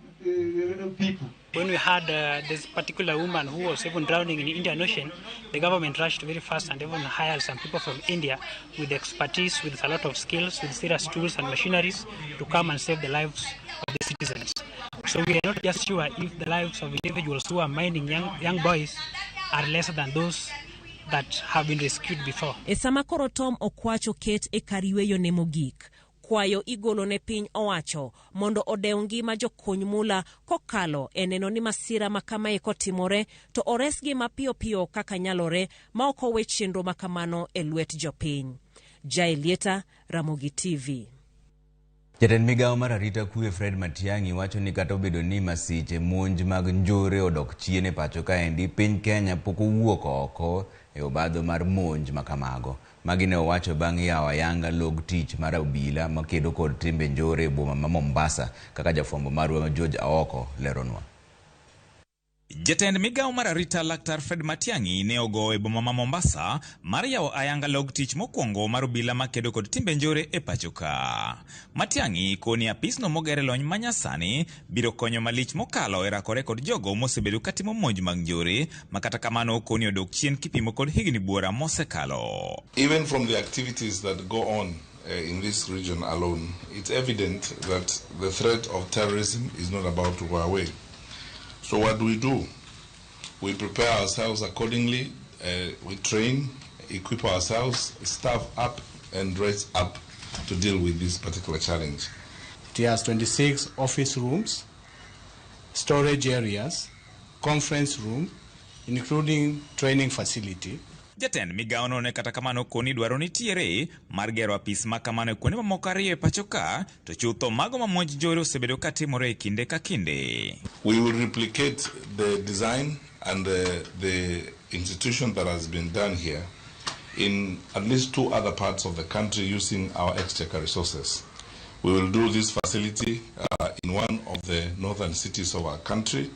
people. When we had this particular woman who was even drowning in the Indian Ocean, the government rushed very fast and even hired some people from India with expertise, with a lot of skills, with serious tools and machineries to come and save the lives of the citizens. So we are not just sure if the lives of individuals who are mining young boys are less than those that have been rescued before. E sama koro Tom Okwach oket e kar yweyo ne mogik, kwayo igolo ne piny owacho mondo odew ngima jokuny mula kokalo e neno ni masira ma kamae kotimore to oresgi mapiyo piyo kaka nyalore ma ok owe chenro ma kamano e lwet jopiny. Jael Lieta, Ramogi TV. Jatend migawo mar arita kwe Fred Matiang'i wacho ni kata obedo ni masiche monj mag njore odok chien e pacho kaendi, piny Kenya pok owuok oko e obadho mar monj ma kamago. Magi ne owacho bang' yawo ayanga log tich mar obila makedo kod timbe njore e boma ma Mombasa, kaka jafwambo marwa George Aoko leronwa. Jatend migawo mar arita Laktar Fred Matiang'i ne ogowo e boma ma Mombasa mar yawo ayanga log tich mokwongo mar obila makedo kod timbe njore e pacho ka. Matiang'i koni apisno mogere lony manyasani biro konyo malich mokalo e rakore kod jogo mosebedo katimo monj mag njore, ma kata kamano koni odok chien kipimo kod higni buora mosekalo. Even from the activities that go on in this region alone, it's evident that the threat of terrorism is not about to go away. So what do? We prepare ourselves accordingly, we train, equip ourselves, staff up and dress up to deal with this particular challenge. It has 26 office rooms, storage areas, conference room, including training facility. Jatend migawono ne kata kamano koni dwaro nitiere mar gero apis ma kamano e kuonde mamoko ariyo e pacho ka, to chutho mago ma monj njore osebedo ka timore e kinde ka kinde. We will replicate the design and the institution that has been done here in at least 2 other parts of the country using our exchequer resources. We will do this facility in one of the northern cities of our country,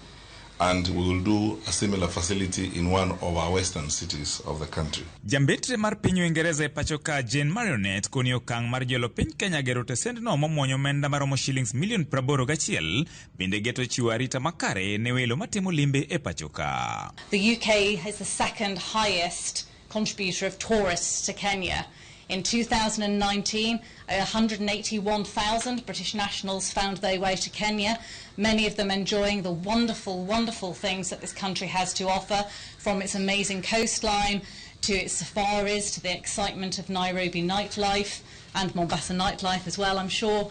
and we will do a similar facility in one of our western cities of the country. Jambetre mar piny Uingereza e pacho ka Jane Marionette koni okang' mar jolo piny Kenya gero tesendno momuonyo omenda maromo shillings milion 81 bende geto chiwo arita makare ne welo matimo limbe e pacho ka. The UK is the second highest contributor of tourists to Kenya. In 2019, 181,000 British nationals found their way to Kenya, many of them enjoying the wonderful, wonderful things that this country has to offer, from its amazing coastline to its safaris, to the excitement of Nairobi nightlife and Mombasa nightlife as well, I'm sure.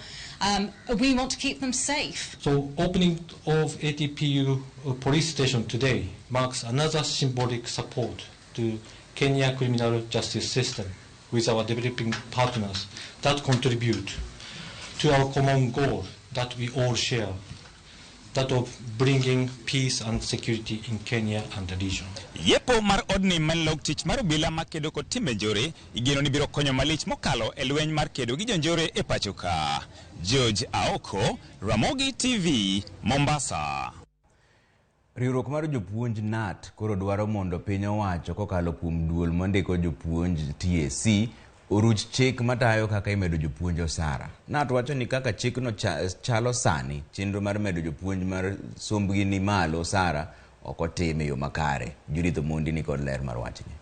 We want to keep them safe. So opening of ATPU police station today marks another symbolic support to Kenya criminal justice system with our developing partners that contribute to our common goal that we all share, that of bringing peace and security in Kenya and the region. Yepo mar odni manlog tich mar obila makedo kod timbe njore igeno ni biro konyo malich mokalo e lweny mar kedo gi jonjore e pacho ka. George Aoko, Ramogi TV, Mombasa. Riwruok mar jopuonj KNUT koro dwaro mondo piny owacho kokalo kuom duol mondiko jopuonj TSC oruch chik matayo kaka imedo jopuonj osara. KNUT wacho ni kaka chikno chalo sani, chenro mar medo jopuonj mar sombgi ni malo osara ok otim e yo makare. Judith Omondi ni kod ler mar wachni.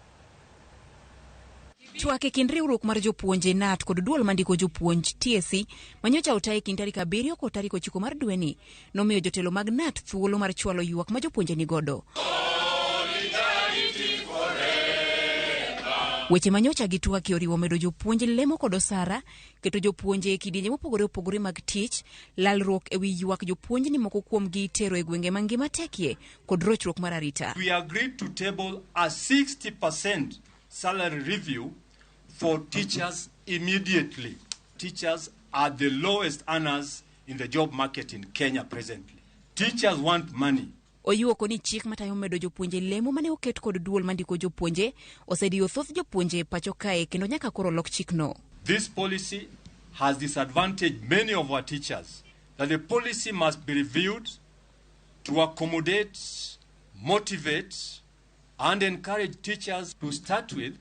Twak e kind riwruok mar jopuonje KNUT kod duol mandiko jopuonj TSC manyocha otaye kind tarik 7 kod tarik 9 mar dweni nomiyo jotelo mag KNUT thuolo mar chwalo ywak ma jopuonje nigodo. Weche manyocha gitwaki oriwo medo jopuonj lemo kod osara, keto jopuonje e kidienje mopogore opogore mag tich, lalruok e wi ywak jopuonj ni moko kuomgi itero e gwenge mangima tekie kod rochruok mar arita. We agreed to table a 60% salary review for teachers immediately. Teachers are the lowest earners in the job market in Kenya presently. Teachers want money. Oyuoko ni chik matayo medo jopuonje lemo mane oket kod duol mandiko jopuonje osediyo thoth jopuonje pacho kae kendo nyaka koro lok chikno. This policy has disadvantaged many of our teachers, that the policy must be reviewed to accommodate, motivate, and encourage teachers to start with.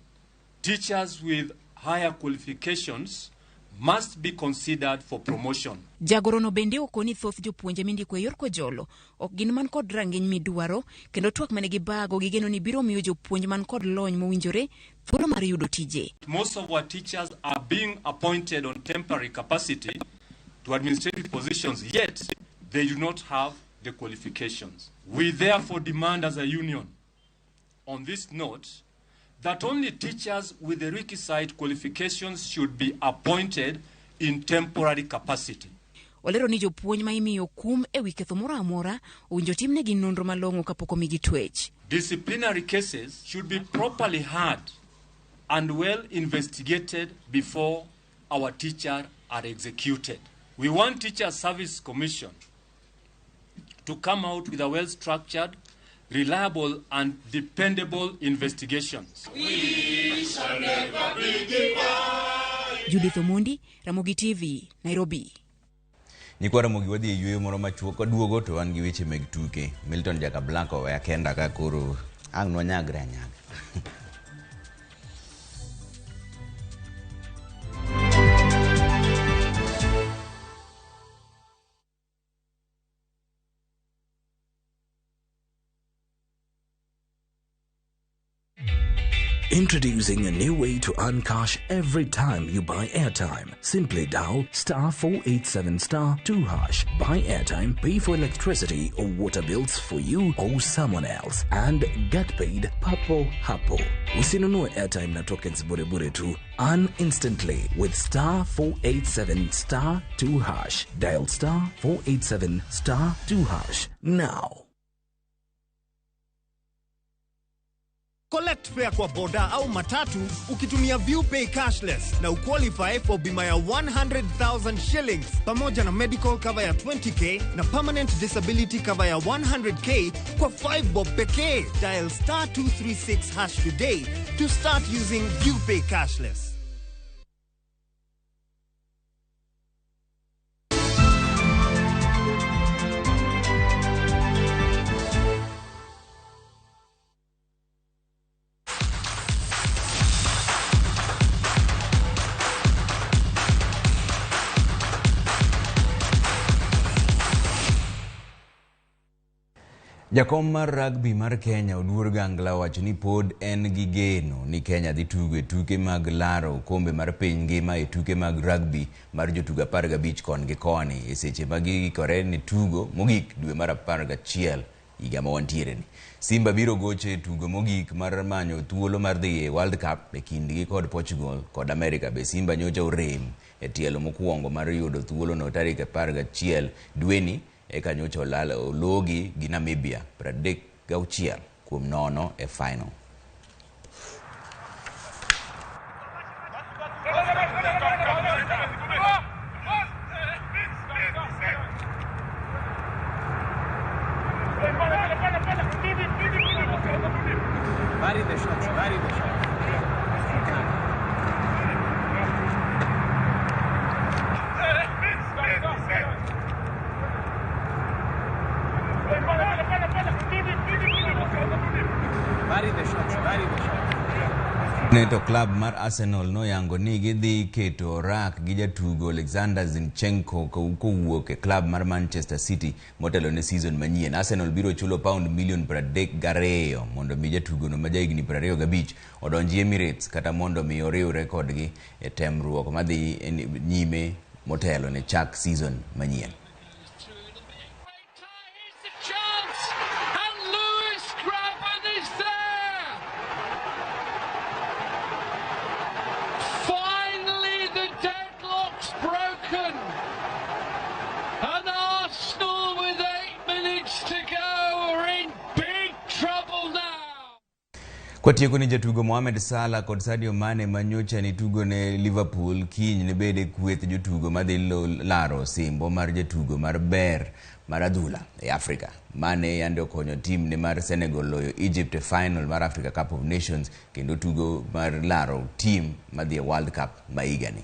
Teachers with higher qualifications must be considered for promotion. Jagorono bende okoni thoth jopuonje mindiko e yor kojolo ok gin man kod rang'iny midwaro kendo twak mane gibago gigeno ni biro miyo jopuonj man kod lony mowinjore thuolo mar yudo tije. Most of our teachers are being appointed on temporary capacity to administrative positions, yet they do not have the qualifications. We therefore demand as a union, on this note, that only teachers with the requisite qualifications should be appointed in temporary capacity. Olero ni jopuonj ma imiyo kum e wi ketho moro amora owinjo timnegi nonro malong'o kapok omigi twech. Disciplinary cases should be properly heard and well investigated before our teachers are executed. We want Teacher Service Commission to come out with a well-structured, reliable and dependable investigations. We shall never be divided. Judith Omondi, Ramogi TV, Nairobi. Nyikwa Ramogi wadhi e yweyo moro machuok waduogo to wan gi weche meg tuke. Milton Jakablanko oweya kenda ka koro ang' nwanyagre anyaga. Introducing a new way to earn cash every time you buy airtime. Simply dial *487*2#. Buy airtime, pay for electricity or water bills for you or someone else, and get paid papo hapo. Usinunue airtime na tokens bure bure tu. Earn instantly with *487*2#. Dial *487*2# now. Collect fare kwa boda au matatu ukitumia ViewPay cashless na uqualify for bima ya 100,000 shillings pamoja na medical cover ya 20K na permanent disability cover ya 100K kwa 5 bob pekee. Dial star 236 hash today to start using ViewPay cashless. Jakom mar rugby mar Kenya Oduor Gangla owacho ni pod en gi geno ni Kenya dhi tugo e tuke mag laro okombe mar piny ngima e tuke mag rugby mar jotugo 15 kon gi koni e seche ma giikore ne tugo mogik dwe mar 11 higa ma wantiere ni. Simba biro gocho e tugo mogik mar manyo thuolo mar dhi e World Cup e kindgi kod Portugal kod America. Be Simba nyocha orem e tielo mokwongo mar yudo thuolono tarik 11 dweni eka nyocha ologi gi Namibia 36-0 e final. Vary the shots, vary the shots. Vary the shots, vary the shots. Ne to klab mar Arsenal noyango ni gidhi keto orak gi jatugo Alexander Zinchenko kowuok e klab mar Manchester City motelo ne season manyien. Arsenal biro chulo pound milion 32 mondo mi jatugono ma jahigni 25 odonji Emirates kata mondo mi oriwre kodgi e temruok madhi nyime motelo ne chak season manyien. Chance, and Lewis Grabban is there. Finally, the deadlock's broken, and Arsenal, with 8 minutes to go, are in big trouble now. Kwatieko ni jatugo Mohamed Salah kod Sadio Mane manyocha ni tugo ne Liverpool kiny ne bede kweth jotugo madhi laro osimbo mar jatugo mar ber mar adhula e Afrika. Mane yande okonyo tim ne mar Senegal loyo Egypt e final mar Africa Cup of Nations kendo tugo mar laro tim madhi e World Cup ma higani.